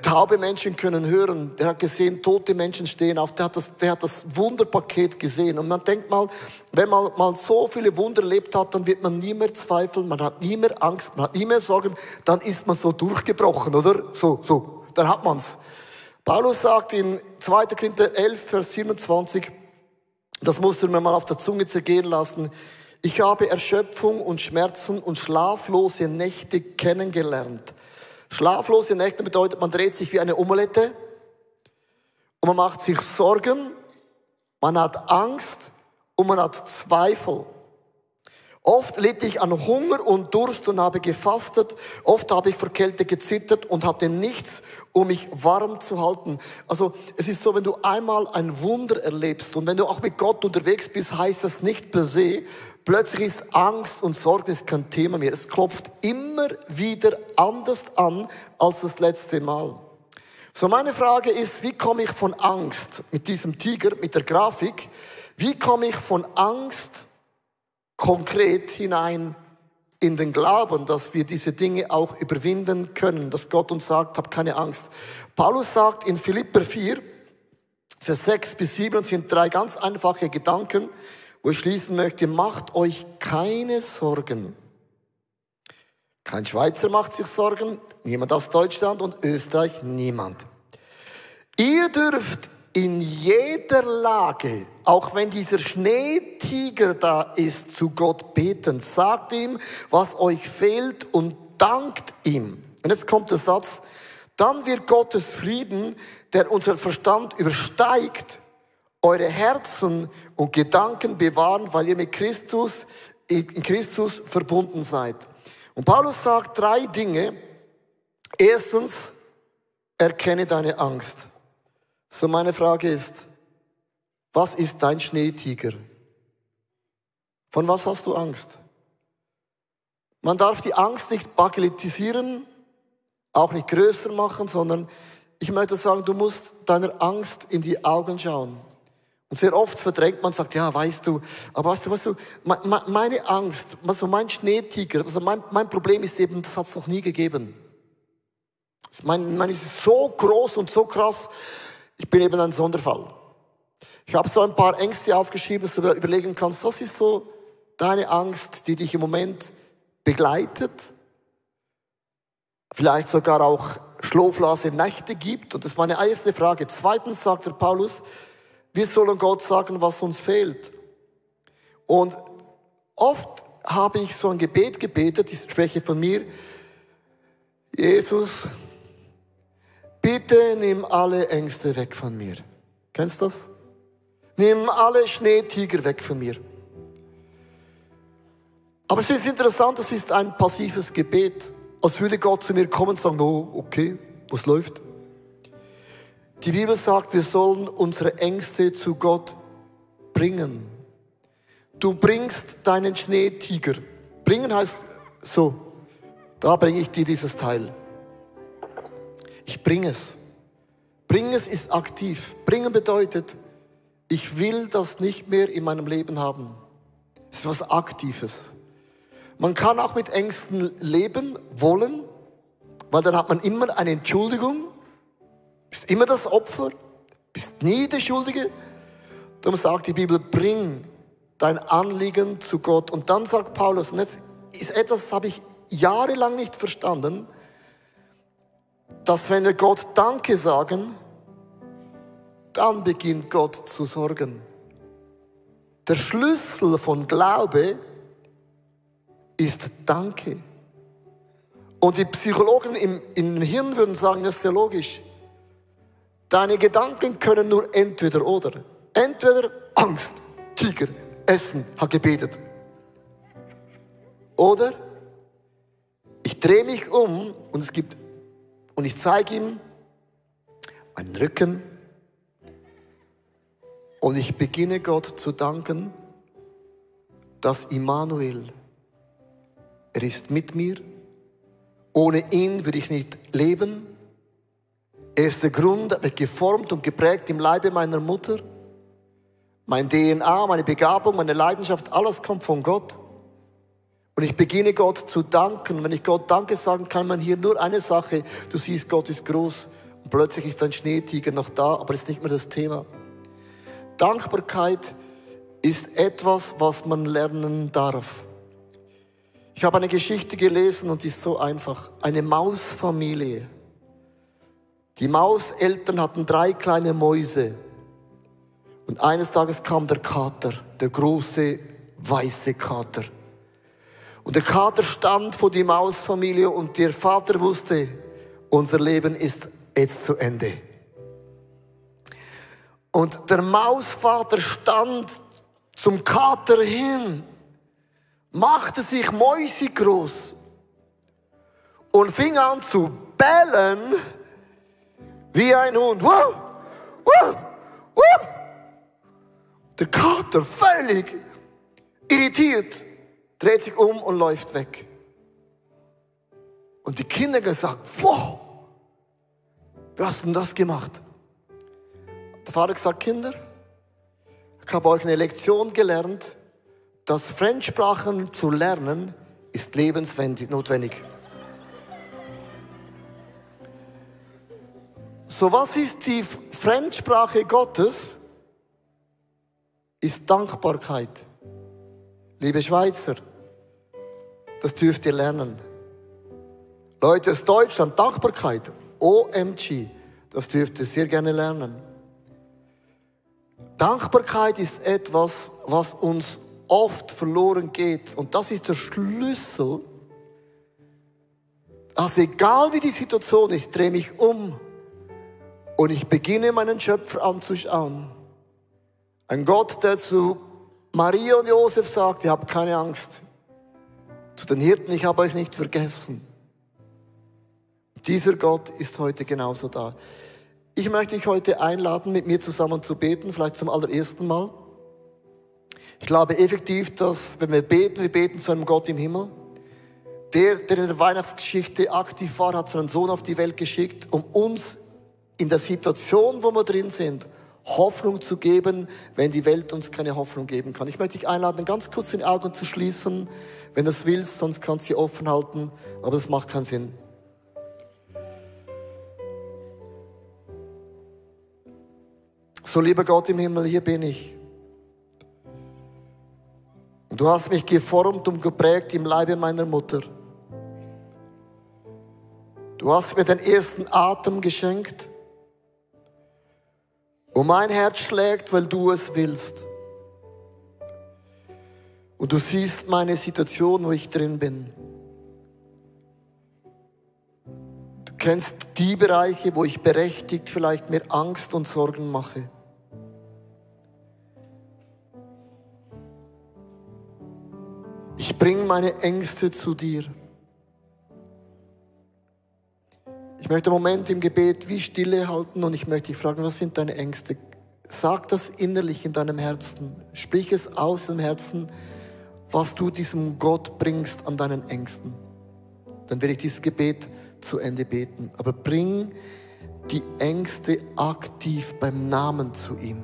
Taube Menschen können hören. Der hat gesehen, tote Menschen stehen auf. Der hat das Wunderpaket gesehen. Und man denkt mal, wenn man mal so viele Wunder erlebt hat, dann wird man nie mehr zweifeln, man hat nie mehr Angst, man hat nie mehr Sorgen. Dann ist man so durchgebrochen, oder? So, dann hat man's. Paulus sagt in 2. Korinther 11, Vers 27, das musst du mir mal auf der Zunge zergehen lassen. Ich habe Erschöpfung und Schmerzen und schlaflose Nächte kennengelernt. Schlaflose Nächte bedeutet, man dreht sich wie eine Omelette und man macht sich Sorgen, man hat Angst und man hat Zweifel. Oft litt ich an Hunger und Durst und habe gefastet. Oft habe ich vor Kälte gezittert und hatte nichts, um mich warm zu halten. Also es ist so, wenn du einmal ein Wunder erlebst und wenn du auch mit Gott unterwegs bist, heißt das nicht per se, plötzlich ist Angst und Sorge ist kein Thema mehr. Es klopft immer wieder anders an als das letzte Mal. So, meine Frage ist, wie komme ich von Angst mit diesem Tiger, mit der Grafik, wie komme ich von Angst konkret hinein in den Glauben, dass wir diese Dinge auch überwinden können, dass Gott uns sagt, hab keine Angst. Paulus sagt in Philipper 4, Vers 6 bis 7 sind 3 ganz einfache Gedanken, wo ich schließen möchte, macht euch keine Sorgen. Kein Schweizer macht sich Sorgen, niemand aus Deutschland und Österreich, niemand. Ihr dürft in jeder Lage, auch wenn dieser Schneetiger da ist, zu Gott beten. Sagt ihm, was euch fehlt und dankt ihm. Und jetzt kommt der Satz, dann wird Gottes Frieden, der unseren Verstand übersteigt, eure Herzen und Gedanken bewahren, weil ihr mit Christus, in Christus verbunden seid. Und Paulus sagt 3 Dinge. Erstens, erkenne deine Angst. So meine Frage ist, was ist dein Schneetiger? Von was hast du Angst? Man darf die Angst nicht bagatellisieren, auch nicht größer machen, sondern ich möchte sagen, du musst deiner Angst in die Augen schauen. Und sehr oft verdrängt man, sagt, ja, weißt du, aber weißt du, meine Angst, also mein Schneetiger, also mein Problem ist eben, das hat es noch nie gegeben. Mein ist so groß und so krass, ich bin eben ein Sonderfall. Ich habe so ein paar Ängste aufgeschrieben, dass du überlegen kannst, was ist so deine Angst, die dich im Moment begleitet, vielleicht sogar auch schlaflose Nächte gibt. Und das ist meine erste Frage. Zweitens sagt der Paulus, wir sollen Gott sagen, was uns fehlt. Und oft habe ich so ein Gebet gebetet, ich spreche von mir, Jesus, bitte nimm alle Ängste weg von mir. Kennst du das? Nimm alle Schneetiger weg von mir. Aber es ist interessant, es ist ein passives Gebet. Als würde Gott zu mir kommen und sagen, oh, okay, was läuft? Die Bibel sagt, wir sollen unsere Ängste zu Gott bringen. Du bringst deinen Schneetiger. Bringen heißt so, da bringe ich dir dieses Teil. Ich bringe es. Bringen ist aktiv. Bringen bedeutet, ich will das nicht mehr in meinem Leben haben. Es ist was Aktives. Man kann auch mit Ängsten leben wollen, weil dann hat man immer eine Entschuldigung. Bist immer das Opfer, bist nie der Schuldige. Darum sagt die Bibel, bring dein Anliegen zu Gott. Und dann sagt Paulus, und jetzt ist etwas, das habe ich jahrelang nicht verstanden, dass wenn wir Gott Danke sagen, dann beginnt Gott zu sorgen. Der Schlüssel von Glaube ist Danke. Und die Psychologen im Hirn würden sagen, das ist ja logisch. Deine Gedanken können nur entweder oder. Entweder Angst, Tiger, Essen, hat gebetet. Oder ich drehe mich um und ich zeige ihm meinen Rücken und ich beginne Gott zu danken, dass Immanuel, er ist mit mir. Ohne ihn würde ich nicht leben. Er ist der Grund, er wird geformt und geprägt im Leibe meiner Mutter. Mein DNA, meine Begabung, meine Leidenschaft, alles kommt von Gott. Und ich beginne Gott zu danken. Wenn ich Gott Danke sagen kann, man hier nur eine Sache. Du siehst, Gott ist groß. Und plötzlich ist ein Schneetiger noch da, aber ist nicht mehr das Thema. Dankbarkeit ist etwas, was man lernen darf. Ich habe eine Geschichte gelesen und die ist so einfach. Eine Mausfamilie. Die Mauseltern hatten 3 kleine Mäuse. Und eines Tages kam der Kater, der große, weiße Kater. Und der Kater stand vor die Mausfamilie und der Vater wusste, unser Leben ist jetzt zu Ende. Und der Mausvater stand zum Kater hin, machte sich mäusegroß und fing an zu bellen wie ein Hund. Wow, wow, wow. Der Kater, völlig irritiert, dreht sich um und läuft weg. Und die Kinder gesagt, wow, wie hast du denn das gemacht? Der Vater gesagt, Kinder, ich habe euch eine Lektion gelernt, dass Fremdsprachen zu lernen, ist lebensnotwendig. So, was ist die Fremdsprache Gottes? Ist Dankbarkeit. Liebe Schweizer, das dürft ihr lernen. Leute aus Deutschland, Dankbarkeit, OMG, das dürft ihr sehr gerne lernen. Dankbarkeit ist etwas, was uns oft verloren geht. Und das ist der Schlüssel. Also egal wie die Situation ist, drehe mich um und ich beginne meinen Schöpfer anzuschauen. Ein Gott, der zu Maria und Josef sagt, ihr habt keine Angst. Zu den Hirten, ich habe euch nicht vergessen. Dieser Gott ist heute genauso da. Ich möchte dich heute einladen, mit mir zusammen zu beten, vielleicht zum allerersten Mal. Ich glaube effektiv, dass wenn wir beten zu einem Gott im Himmel. Der in der Weihnachtsgeschichte aktiv war, hat seinen Sohn auf die Welt geschickt, um uns in der Situation, wo wir drin sind, Hoffnung zu geben, wenn die Welt uns keine Hoffnung geben kann. Ich möchte dich einladen, ganz kurz die Augen zu schließen, wenn du es willst, sonst kannst du sie offen halten, aber das macht keinen Sinn. So, lieber Gott im Himmel, hier bin ich. Und du hast mich geformt und geprägt im Leibe meiner Mutter. Du hast mir den ersten Atem geschenkt. Und mein Herz schlägt, weil du es willst. Und du siehst meine Situation, wo ich drin bin. Du kennst die Bereiche, wo ich berechtigt vielleicht mir Angst und Sorgen mache. Ich bringe meine Ängste zu dir. Ich möchte einen Moment im Gebet wie Stille halten und ich möchte dich fragen, was sind deine Ängste? Sag das innerlich in deinem Herzen. Sprich es aus im Herzen, was du diesem Gott bringst an deinen Ängsten. Dann werde ich dieses Gebet zu Ende beten. Aber bring die Ängste aktiv beim Namen zu ihm.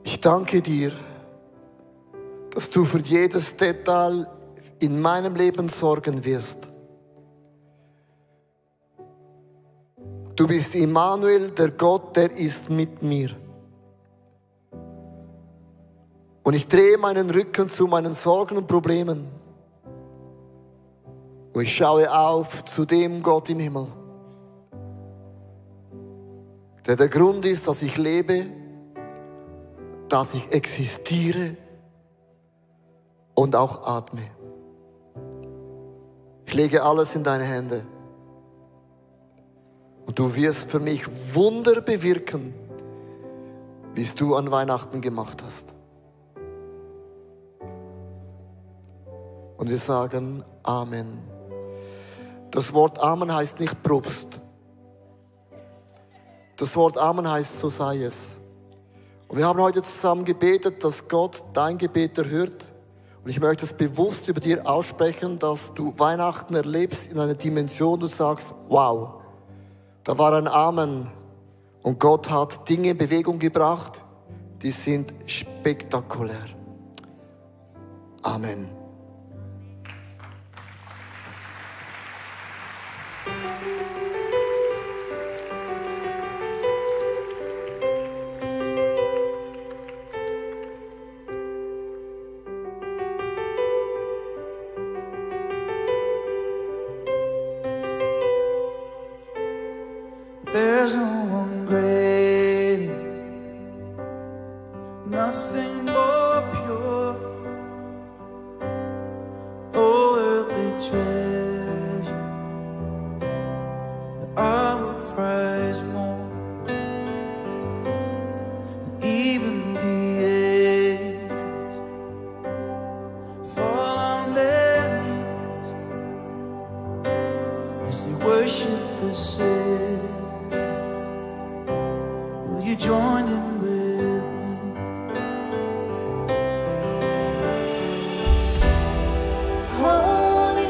Ich danke dir, dass du für jedes Detail in meinem Leben sorgen wirst. Du bist Immanuel, der Gott, der ist mit mir. Und ich drehe meinen Rücken zu meinen Sorgen und Problemen. Und ich schaue auf zu dem Gott im Himmel, der Grund ist, dass ich lebe, dass ich existiere und auch atme. Ich lege alles in deine Hände. Und du wirst für mich Wunder bewirken, wie es du an Weihnachten gemacht hast. Und wir sagen Amen. Das Wort Amen heißt nicht Propst. Das Wort Amen heißt, so sei es. Und wir haben heute zusammen gebetet, dass Gott dein Gebet erhört. Und ich möchte es bewusst über dir aussprechen, dass du Weihnachten erlebst in einer Dimension, du sagst, wow, da war ein Amen. Und Gott hat Dinge in Bewegung gebracht, die sind spektakulär. Amen. There's no one greater, nothing more pure. Oh, earthly treasure that I will prize more than even the angels fall on their knees as they worship the Savior. You joined in with me. Holy,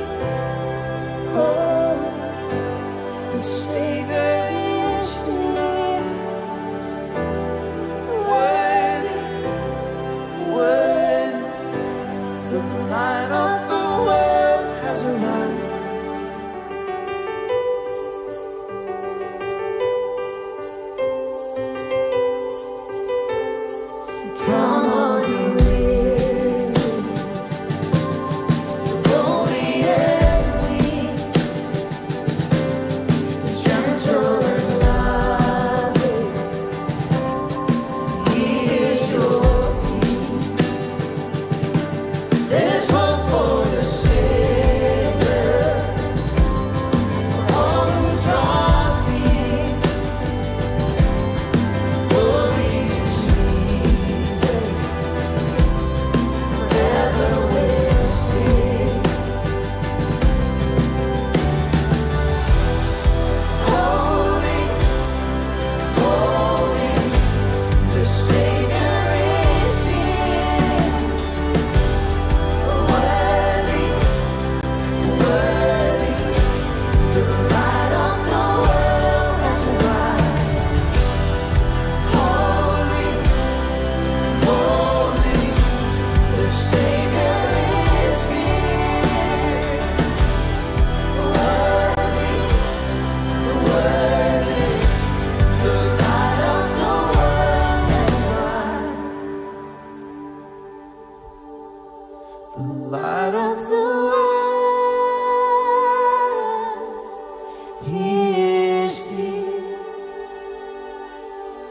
the light of the world. He is here.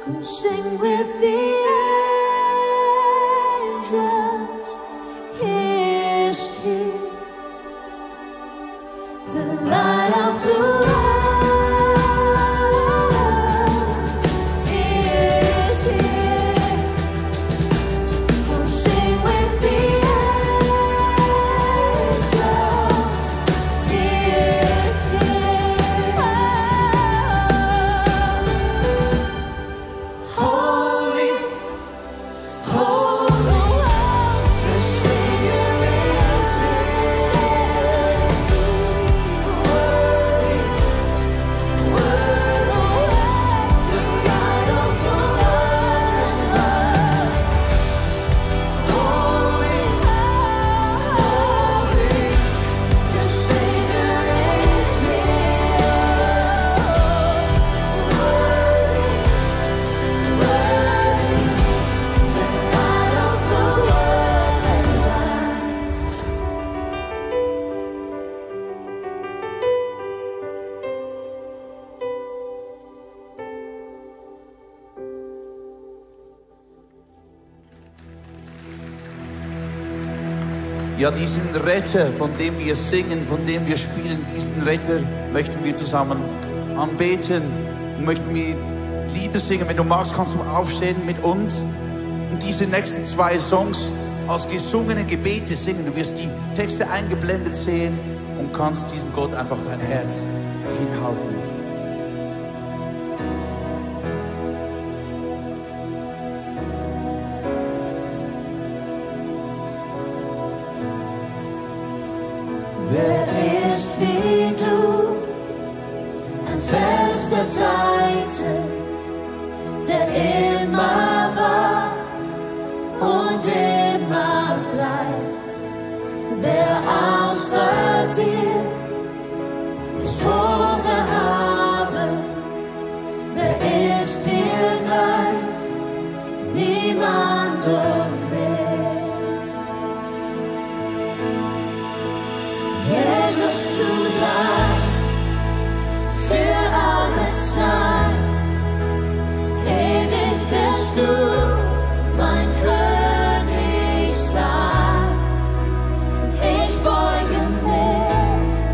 Come sing with the angels. He is here. The light of the world. He is here. Come sing with the angels. He is here. Holy, holy, the Savior is here. Worthy, worthy, the light of the world. Holy, holy, the Savior is here. Worthy, worthy, the light of the world is light. Ja, diesen Retter, von dem wir singen, von dem wir spielen, diesen Retter möchten wir zusammen anbeten und möchten wir Lieder singen. Wenn du magst, kannst du aufstehen mit uns und diese nächsten 2 Songs als gesungene Gebete singen. Du wirst die Texte eingeblendet sehen und kannst diesem Gott einfach dein Herz hinhalten. Wer ist wie du, ein Fels der Zeiten, der immer war und immer bleibt? Wer außer dir ist hoch erhaben? Wer ist dir gleich? Niemand und mehr. Jesus, du bleibst für alle Zeit. Ewig bist du mein König sein. Ich beuge mich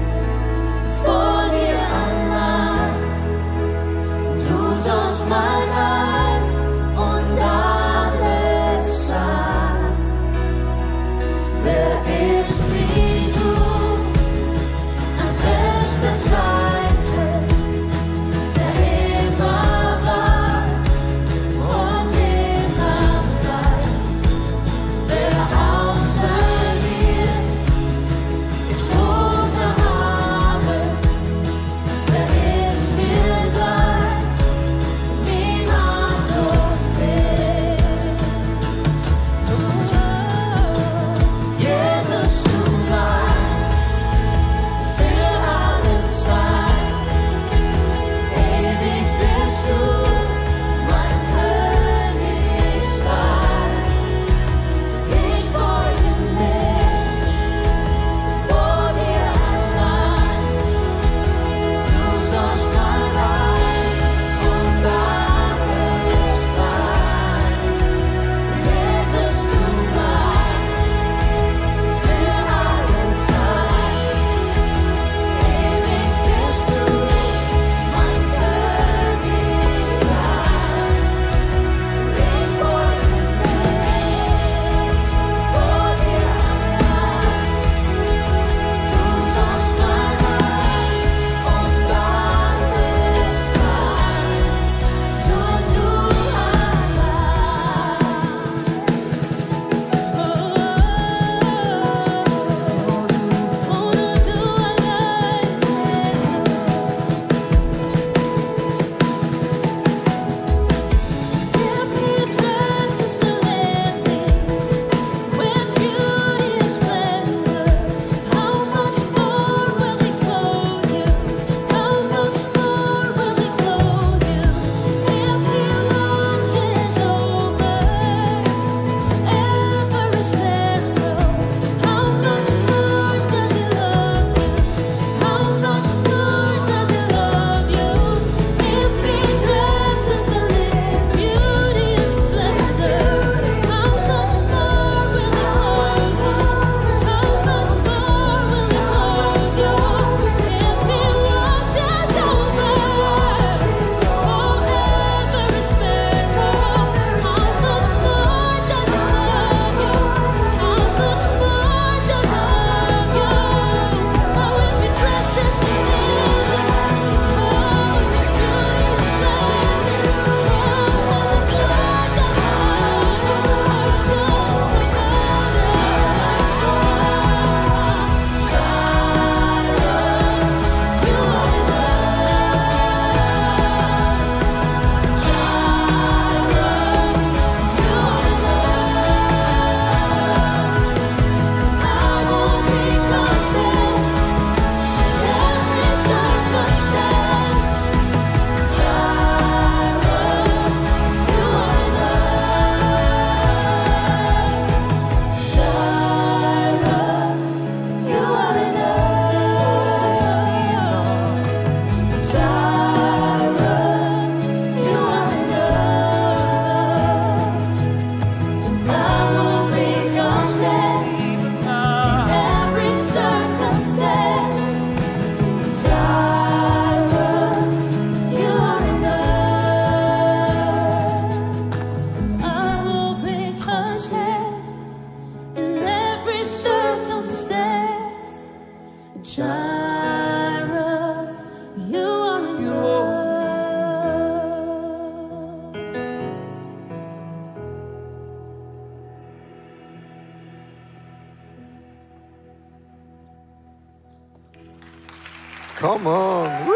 Come on. Woo!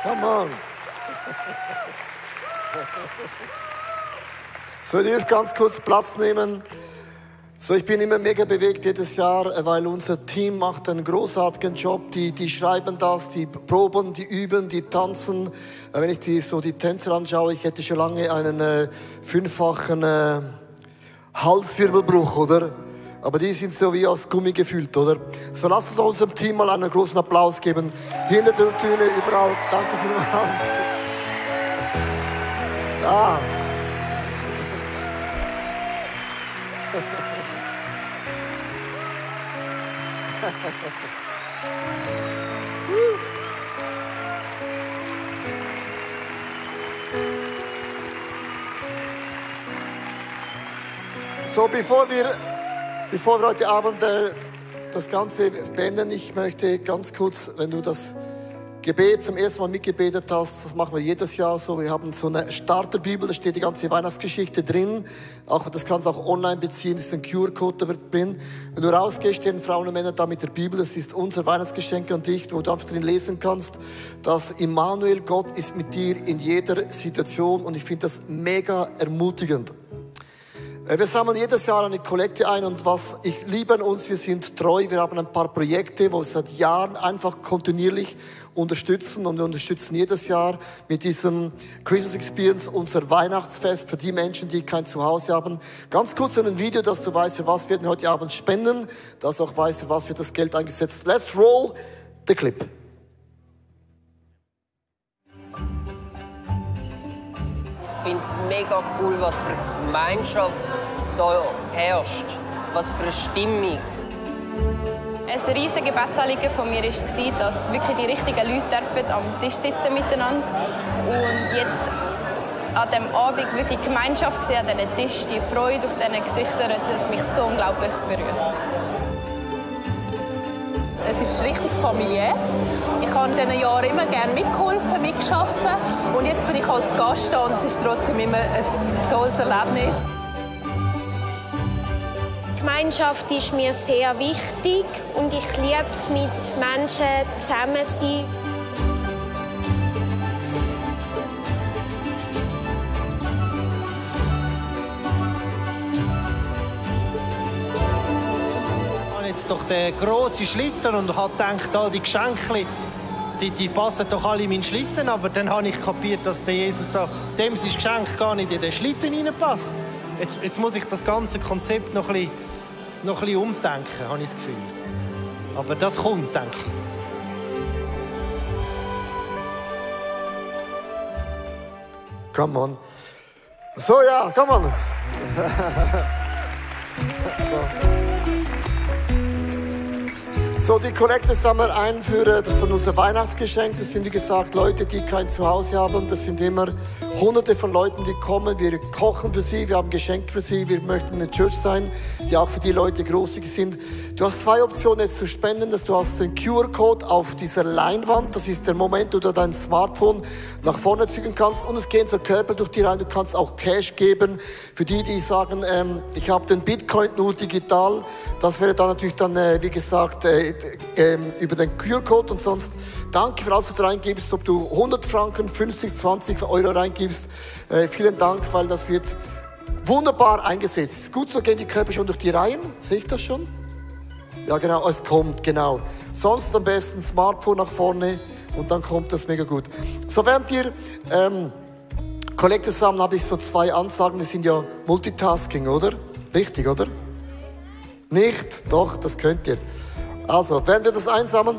Come on. So, ihr dürft ganz kurz Platz nehmen. So, ich bin immer mega bewegt jedes Jahr, weil unser Team macht einen großartigen Job. Die schreiben das, die proben, die üben, die tanzen. Wenn ich die Tänzer anschaue, ich hätte schon lange einen 5-fachen Halswirbelbruch, oder? Aber die sind so wie aus Gummi gefüllt, oder? So, lasst uns unserem Team mal einen großen Applaus geben. Hier in der Tribüne, überall. Danke vielmals. Ah. So, bevor wir heute Abend das Ganze beenden, ich möchte ganz kurz, wenn du das Gebet zum ersten Mal mitgebetet hast, das machen wir jedes Jahr so. Wir haben so eine Starterbibel, da steht die ganze Weihnachtsgeschichte drin. Das kannst du auch online beziehen, das ist ein QR-Code da drin. Wenn du rausgehst, stehen Frauen und Männer da mit der Bibel. Das ist unser Weihnachtsgeschenk an dich, wo du einfach drin lesen kannst, dass Immanuel, Gott ist mit dir in jeder Situation. Und ich finde das mega ermutigend. Wir sammeln jedes Jahr eine Kollekte ein und was ich liebe an uns, wir sind treu. Wir haben ein paar Projekte, wo wir seit Jahren einfach kontinuierlich unterstützen und wir unterstützen jedes Jahr mit diesem Christmas Experience unser Weihnachtsfest für die Menschen, die kein Zuhause haben. Ganz kurz in einem Video, dass du weißt, für was wir heute Abend spenden, dass du auch weißt, für was wird das Geld eingesetzt. Let's roll the clip. Ich finde es mega cool, was für Gemeinschaft da herrscht, was für eine Stimmung. Ein riesiges Gebetsanliegen von mir war, dass wirklich die richtigen Leute am Tisch sitzen miteinander. Und jetzt an diesem Abend wirklich die Gemeinschaft sehen, an diesem Tisch, die Freude auf diesen Gesichtern, es hat mich so unglaublich berührt. Es ist richtig familiär. Ich habe in diesen Jahren immer gerne mitgeholfen, mitgearbeitet. Und jetzt bin ich als Gast da und es ist trotzdem immer ein tolles Erlebnis. Gemeinschaft ist mir sehr wichtig und ich liebe es, mit Menschen zusammen zu sein. Jetzt doch den grossen Schlitten und habe gedacht, all die Geschenke, die passen doch alle in meinen Schlitten. Aber dann habe ich kapiert, dass der Jesus da, dem sein Geschenk gar nicht in den Schlitten hineinpasst. Jetzt muss ich das ganze Konzept noch ein bisschen umdenken, habe ich das Gefühl. Aber das kommt, denke ich. Come on. So, ja, come on. So, die Kollekte sammeln ein für das ist unser Weihnachtsgeschenk. Das sind, wie gesagt, Leute, die kein Zuhause haben. Das sind immer Hunderte von Leuten, die kommen. Wir kochen für sie, wir haben Geschenke für sie. Wir möchten eine Church sein, die auch für die Leute großzügig sind. Du hast zwei Optionen jetzt zu spenden. Du hast den QR-Code auf dieser Leinwand. Das ist der Moment, wo du dein Smartphone nach vorne zügen kannst. Und es gehen so Körper durch die rein. Du kannst auch Cash geben. Für die, die sagen, ich habe den Bitcoin nur digital. Das wäre dann natürlich wie gesagt, über den QR-Code und sonst danke für alles, was du reingibst, ob du 100 Franken, 50, 20 Euro reingibst. Vielen Dank, weil das wird wunderbar eingesetzt. Ist gut, so gehen die Körper schon durch die Reihen. Sehe ich das schon? Ja, genau, es kommt, genau. Sonst am besten Smartphone nach vorne und dann kommt das mega gut. So, während ihr Kollekte sammeln, habe ich so zwei Ansagen, die sind ja Multitasking, oder? Richtig, oder? Nicht? Doch, das könnt ihr. Also, während wir das einsammeln,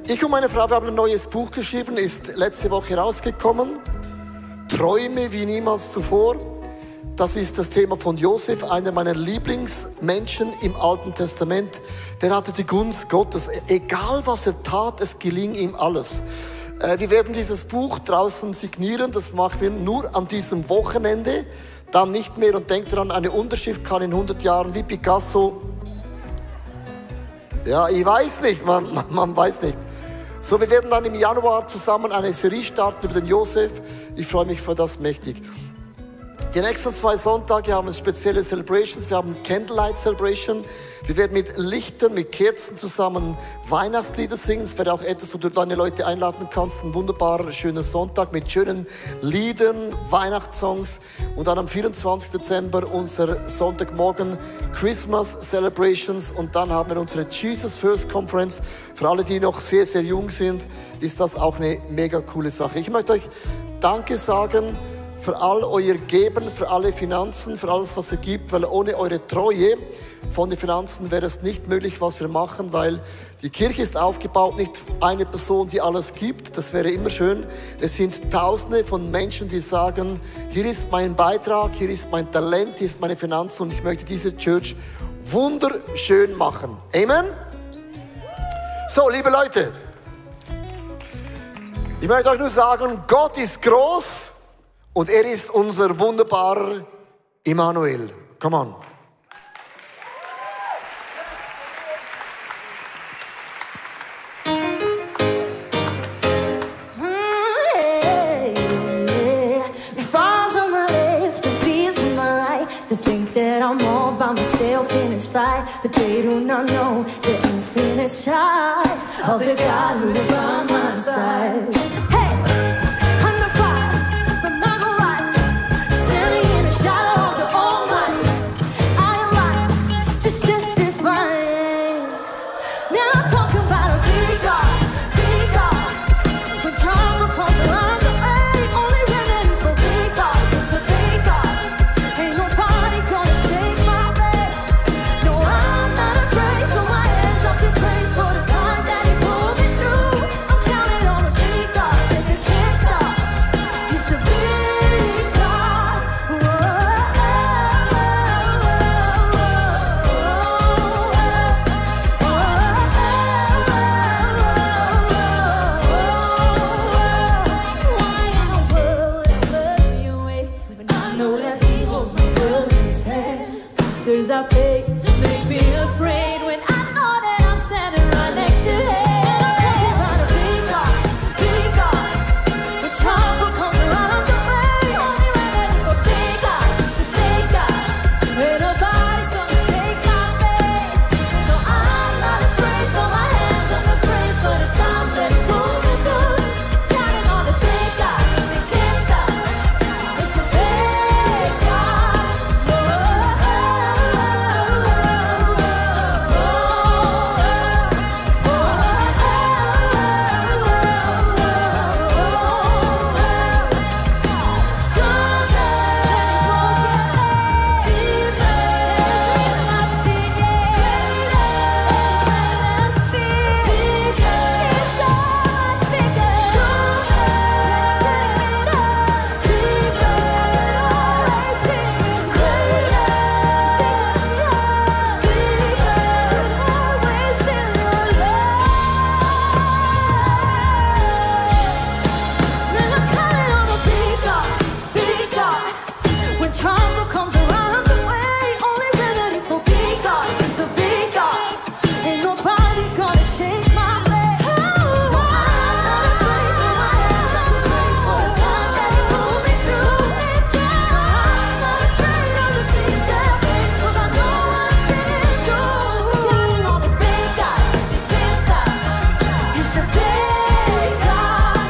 ich und meine Frau, wir haben ein neues Buch geschrieben, ist letzte Woche rausgekommen. Träume wie niemals zuvor. Das ist das Thema von Josef, einer meiner Lieblingsmenschen im Alten Testament. Der hatte die Gunst Gottes. Egal was er tat, es geling ihm alles. Wir werden dieses Buch draußen signieren. Das machen wir nur an diesem Wochenende. Dann nicht mehr. Und denkt daran, eine Unterschrift kann in 100 Jahren wie Picasso. Ja, ich weiß nicht, man weiß nicht. So, wir werden dann im Januar zusammen eine Serie starten über den Josef. Ich freue mich für das mächtig. Die nächsten 2 Sonntage haben wir spezielle Celebrations. Wir haben Candlelight Celebration. Wir werden mit Lichtern, mit Kerzen zusammen Weihnachtslieder singen. Es wäre auch etwas, wo du deine Leute einladen kannst. Ein wunderbarer, schöner Sonntag mit schönen Liedern, Weihnachtssongs. Und dann am 24. Dezember unser Sonntagmorgen Christmas Celebrations. Und dann haben wir unsere Jesus First Conference. Für alle, die noch sehr, sehr jung sind, ist das auch eine mega coole Sache. Ich möchte euch Danke sagen für all euer Geben, für alle Finanzen, für alles, was ihr gibt, weil ohne eure Treue von den Finanzen wäre es nicht möglich, was wir machen, weil die Kirche ist aufgebaut, nicht eine Person, die alles gibt, das wäre immer schön. Es sind Tausende von Menschen, die sagen, hier ist mein Beitrag, hier ist mein Talent, hier ist meine Finanzen und ich möchte diese Church wunderschön machen. Amen? So, liebe Leute, ich möchte euch nur sagen, Gott ist groß. Und er ist unser wunderbarer Immanuel. Come on. I'm all by myself in this fight, but they do not know the infinite size of the God who is by my side. Hey, I'm the fire, but not the light, standing in the shadow of the Almighty. I am light, just testifying. Now I'm talking about a big God, big God. When trouble comes around the way, only remedy for big God is a big God. Ain't nobody gonna shake my faith. No, I'm not afraid. Throw my hands up in praise for the times that He pulled me through. I'm counting on a big God that they can't stop. He's a big God. Why in the world ever be away when I know that He holds my world in His hands? Monsters I face make me afraid when I know that I'm standing right next to Him. Talking about a big God, big God. When trouble comes around the way, only remedy for big God is the big God. Ain't nobody's gonna shake my faith. No, I'm not afraid. Throw my hands up and praise for the times that He pulled me through. Counting on the big God, they can't stop. It's a big God. When trouble comes around the way, only remedy for big God is a big God. Ain't nobody gonna shake my faith. No, I'm not afraid. Throw my hands up and praise for the times that He pulled me through. No, I'm not afraid of the things that I face, 'cause I know I've seen Him through. Counting on the big God, they can't stop. He's a big God.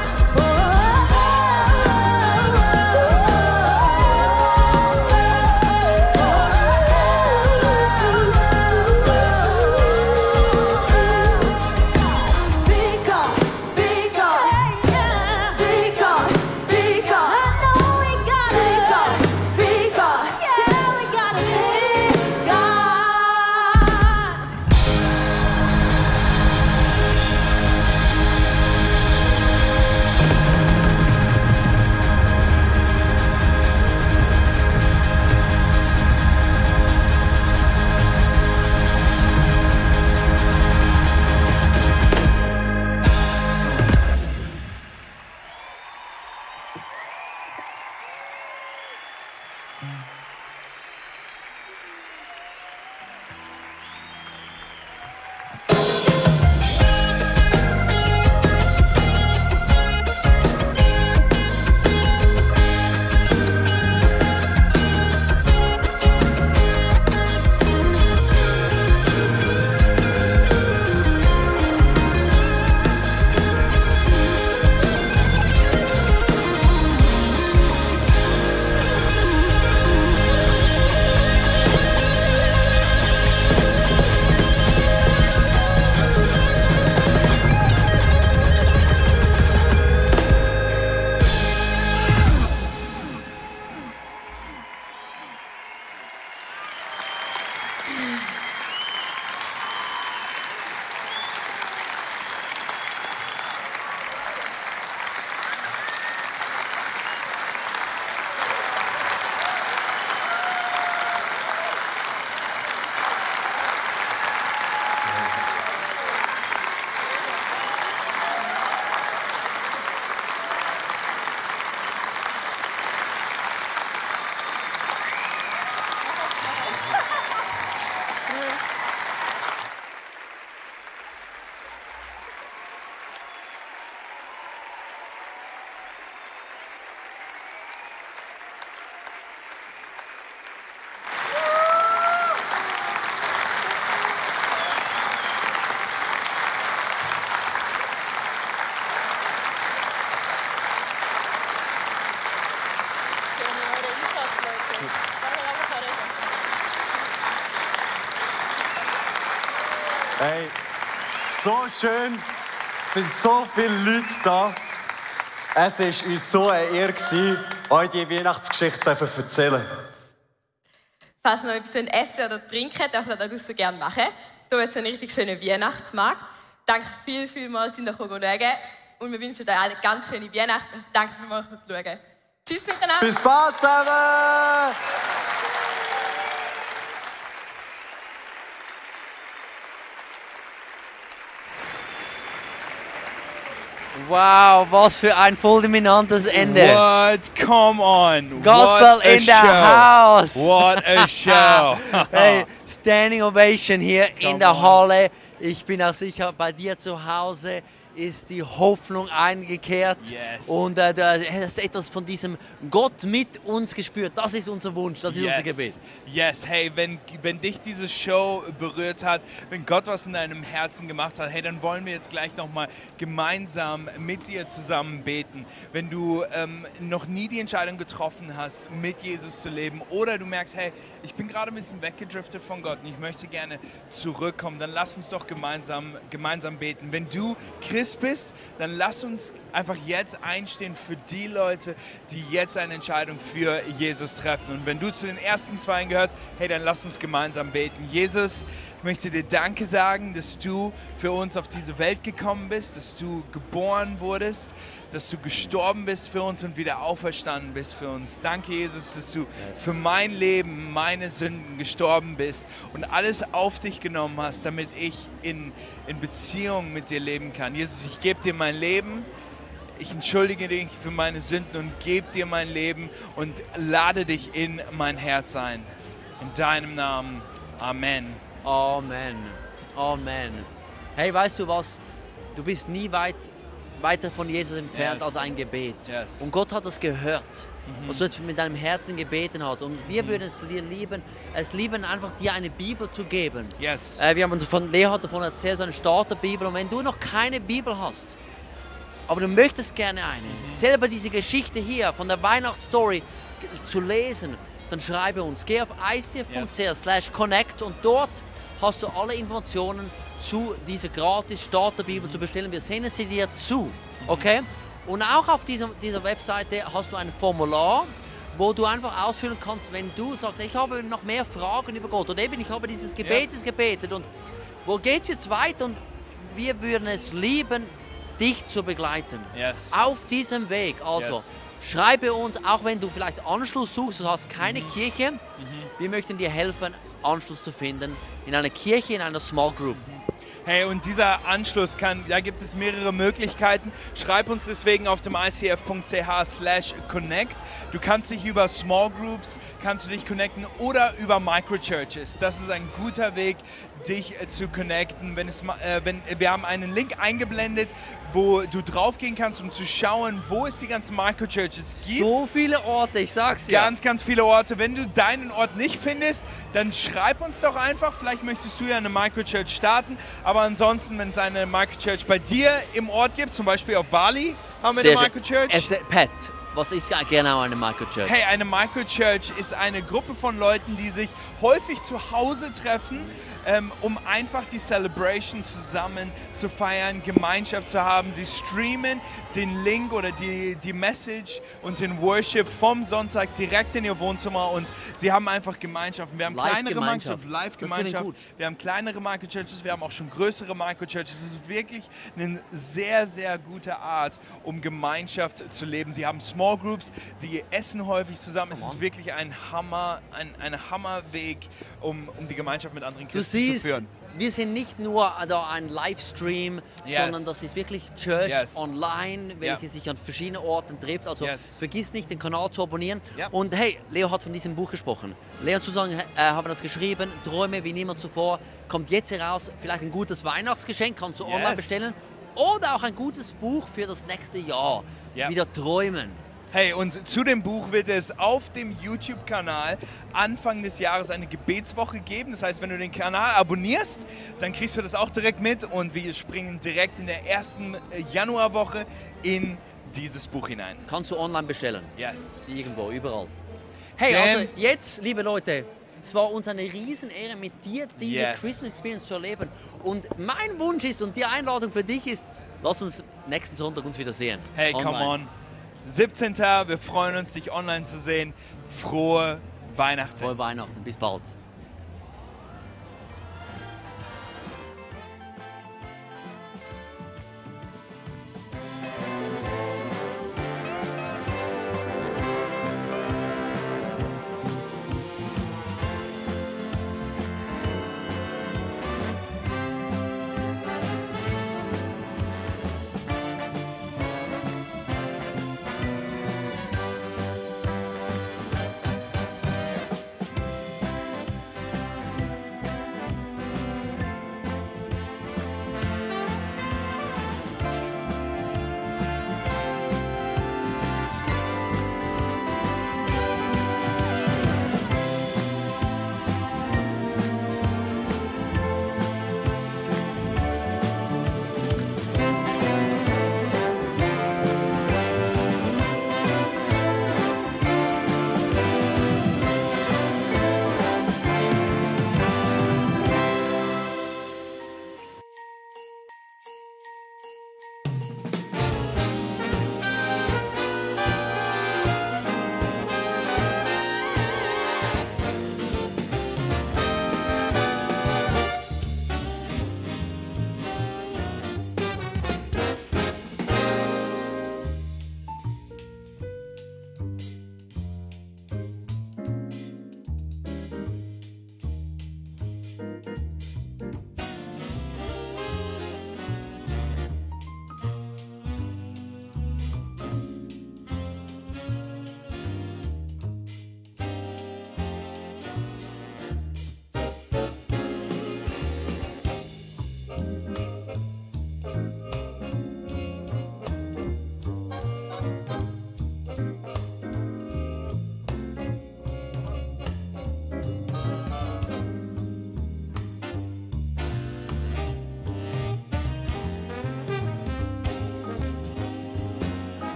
Hey, so schön, es sind so viele Leute da. Es war uns so eine Ehre, euch die Weihnachtsgeschichte zu erzählen. Falls ihr noch etwas essen oder trinken, dürft ihr das so gerne machen. Hier ist ein richtig schöner Weihnachtsmarkt. Danke vielmals, dass ihr schauen. Und wir wünschen euch eine ganz schöne Weihnachten und danke vielmals fürs Schauen. Tschüss miteinander. Bis bald zusammen! Wow, was für ein fulminantes Ende. What? Come on. Gospel What a in the show. house. What a show. Hey, Standing Ovation hier in der Halle. Ich bin auch sicher, bei dir zu Hause ist die Hoffnung eingekehrt. Yes. Und du hast etwas von diesem Gott mit uns gespürt. Das ist unser Wunsch, das ist unser Gebet. Yes, hey, wenn dich diese Show berührt hat, wenn Gott was in deinem Herzen gemacht hat, hey, dann wollen wir jetzt gleich nochmal gemeinsam mit dir zusammen beten. Wenn du noch nie die Entscheidung getroffen hast, mit Jesus zu leben, oder du merkst, hey, ich bin gerade ein bisschen weggedriftet von Gott und ich möchte gerne zurückkommen, dann lass uns doch gemeinsam beten. Wenn du Christ bist, dann lass uns einfach jetzt einstehen für die Leute, die jetzt eine Entscheidung für Jesus treffen. Und wenn du zu den ersten zwei gehörst, hey, dann lass uns gemeinsam beten. Jesus, ich möchte dir Danke sagen, dass du für uns auf diese Welt gekommen bist, dass du geboren wurdest, dass du gestorben bist für uns und wieder auferstanden bist für uns. Danke, Jesus, dass du für mein Leben, meine Sünden gestorben bist und alles auf dich genommen hast, damit ich in Beziehung mit dir leben kann. Jesus, ich gebe dir mein Leben. Ich entschuldige dich für meine Sünden und gebe dir mein Leben und lade dich in mein Herz ein. In deinem Namen. Amen. Amen. Amen. Hey, weißt du was? Du bist nie weiter von Jesus entfernt als ein Gebet. Und Gott hat das gehört, was du jetzt mit deinem Herzen gebeten hast. Und wir würden es lieben, einfach dir eine Bibel zu geben. Wir haben uns Leo hat davon erzählt, so eine Starterbibel. Und wenn du noch keine Bibel hast, aber du möchtest gerne eine, selber diese Geschichte hier von der Weihnachtsstory zu lesen, dann schreibe uns. Geh auf icf.ch/connect und dort hast du alle Informationen zu dieser gratis Starterbibel zu bestellen. Wir senden sie dir zu, okay? Und auch auf dieser Webseite hast du ein Formular, wo du einfach ausfüllen kannst, wenn du sagst, ich habe noch mehr Fragen über Gott oder eben ich habe dieses Gebet gebetet und wo geht es jetzt weiter? Und wir würden es lieben, dich zu begleiten auf diesem Weg. Also schreibe uns, auch wenn du vielleicht Anschluss suchst, du hast keine Kirche, wir möchten dir helfen, Anschluss zu finden in einer Kirche, in einer Small Group. Hey, und dieser Anschluss da gibt es mehrere Möglichkeiten. Schreib uns deswegen auf dem icf.ch/connect. Du kannst dich über Small Groups connecten oder über Microchurches. Das ist ein guter Weg, dich zu connecten. Wir haben einen Link eingeblendet, wo du draufgehen kannst, um zu schauen, wo es die ganzen Microchurches gibt. So viele Orte, ich sag's dir. Ganz viele Orte. Wenn du deinen Ort nicht findest, dann schreib uns doch einfach. Vielleicht möchtest du ja eine Microchurch starten. Aber ansonsten, wenn es eine Microchurch bei dir im Ort gibt, zum Beispiel auf Bali, haben wir eine Microchurch. Pat, was ist genau eine Microchurch? Hey, eine Microchurch ist eine Gruppe von Leuten, die sich häufig zu Hause treffen, um einfach die Celebration zusammen zu feiern, Gemeinschaft zu haben. Sie streamen den Link oder die Message und den Worship vom Sonntag direkt in ihr Wohnzimmer und sie haben einfach Gemeinschaften. Wir haben kleinere Microchurches, Live-Gemeinschaft, wir haben kleinere Microchurches, wir haben auch schon größere Microchurches. Es ist wirklich eine sehr, sehr gute Art, um Gemeinschaft zu leben. Sie haben Small Groups, sie essen häufig zusammen. Es ist wirklich ein Hammerweg, um die Gemeinschaft mit anderen Christen zu führen. Wir sind nicht nur da ein Livestream, sondern das ist wirklich Church online, welche sich an verschiedenen Orten trifft. Also vergiss nicht, den Kanal zu abonnieren. Und hey, Leo hat von diesem Buch gesprochen. Leo und Susan haben das geschrieben, Träume wie niemand zuvor, kommt jetzt heraus. Vielleicht ein gutes Weihnachtsgeschenk, kannst du online bestellen. Oder auch ein gutes Buch für das nächste Jahr. Wieder träumen. Hey, und zu dem Buch wird es auf dem YouTube-Kanal Anfang des Jahres eine Gebetswoche geben. Das heißt, wenn du den Kanal abonnierst, dann kriegst du das auch direkt mit und wir springen direkt in der ersten Januarwoche in dieses Buch hinein. Kannst du online bestellen? Yes. Irgendwo, überall. Hey, also jetzt, liebe Leute, Es war uns eine Riesenehre, mit dir diese Christmas Experience zu erleben. Und mein Wunsch ist und die Einladung für dich ist, lass uns nächsten Sonntag uns wieder sehen. Hey, come on. 17. Wir freuen uns, dich online zu sehen. Frohe Weihnachten. Frohe Weihnachten. Bis bald.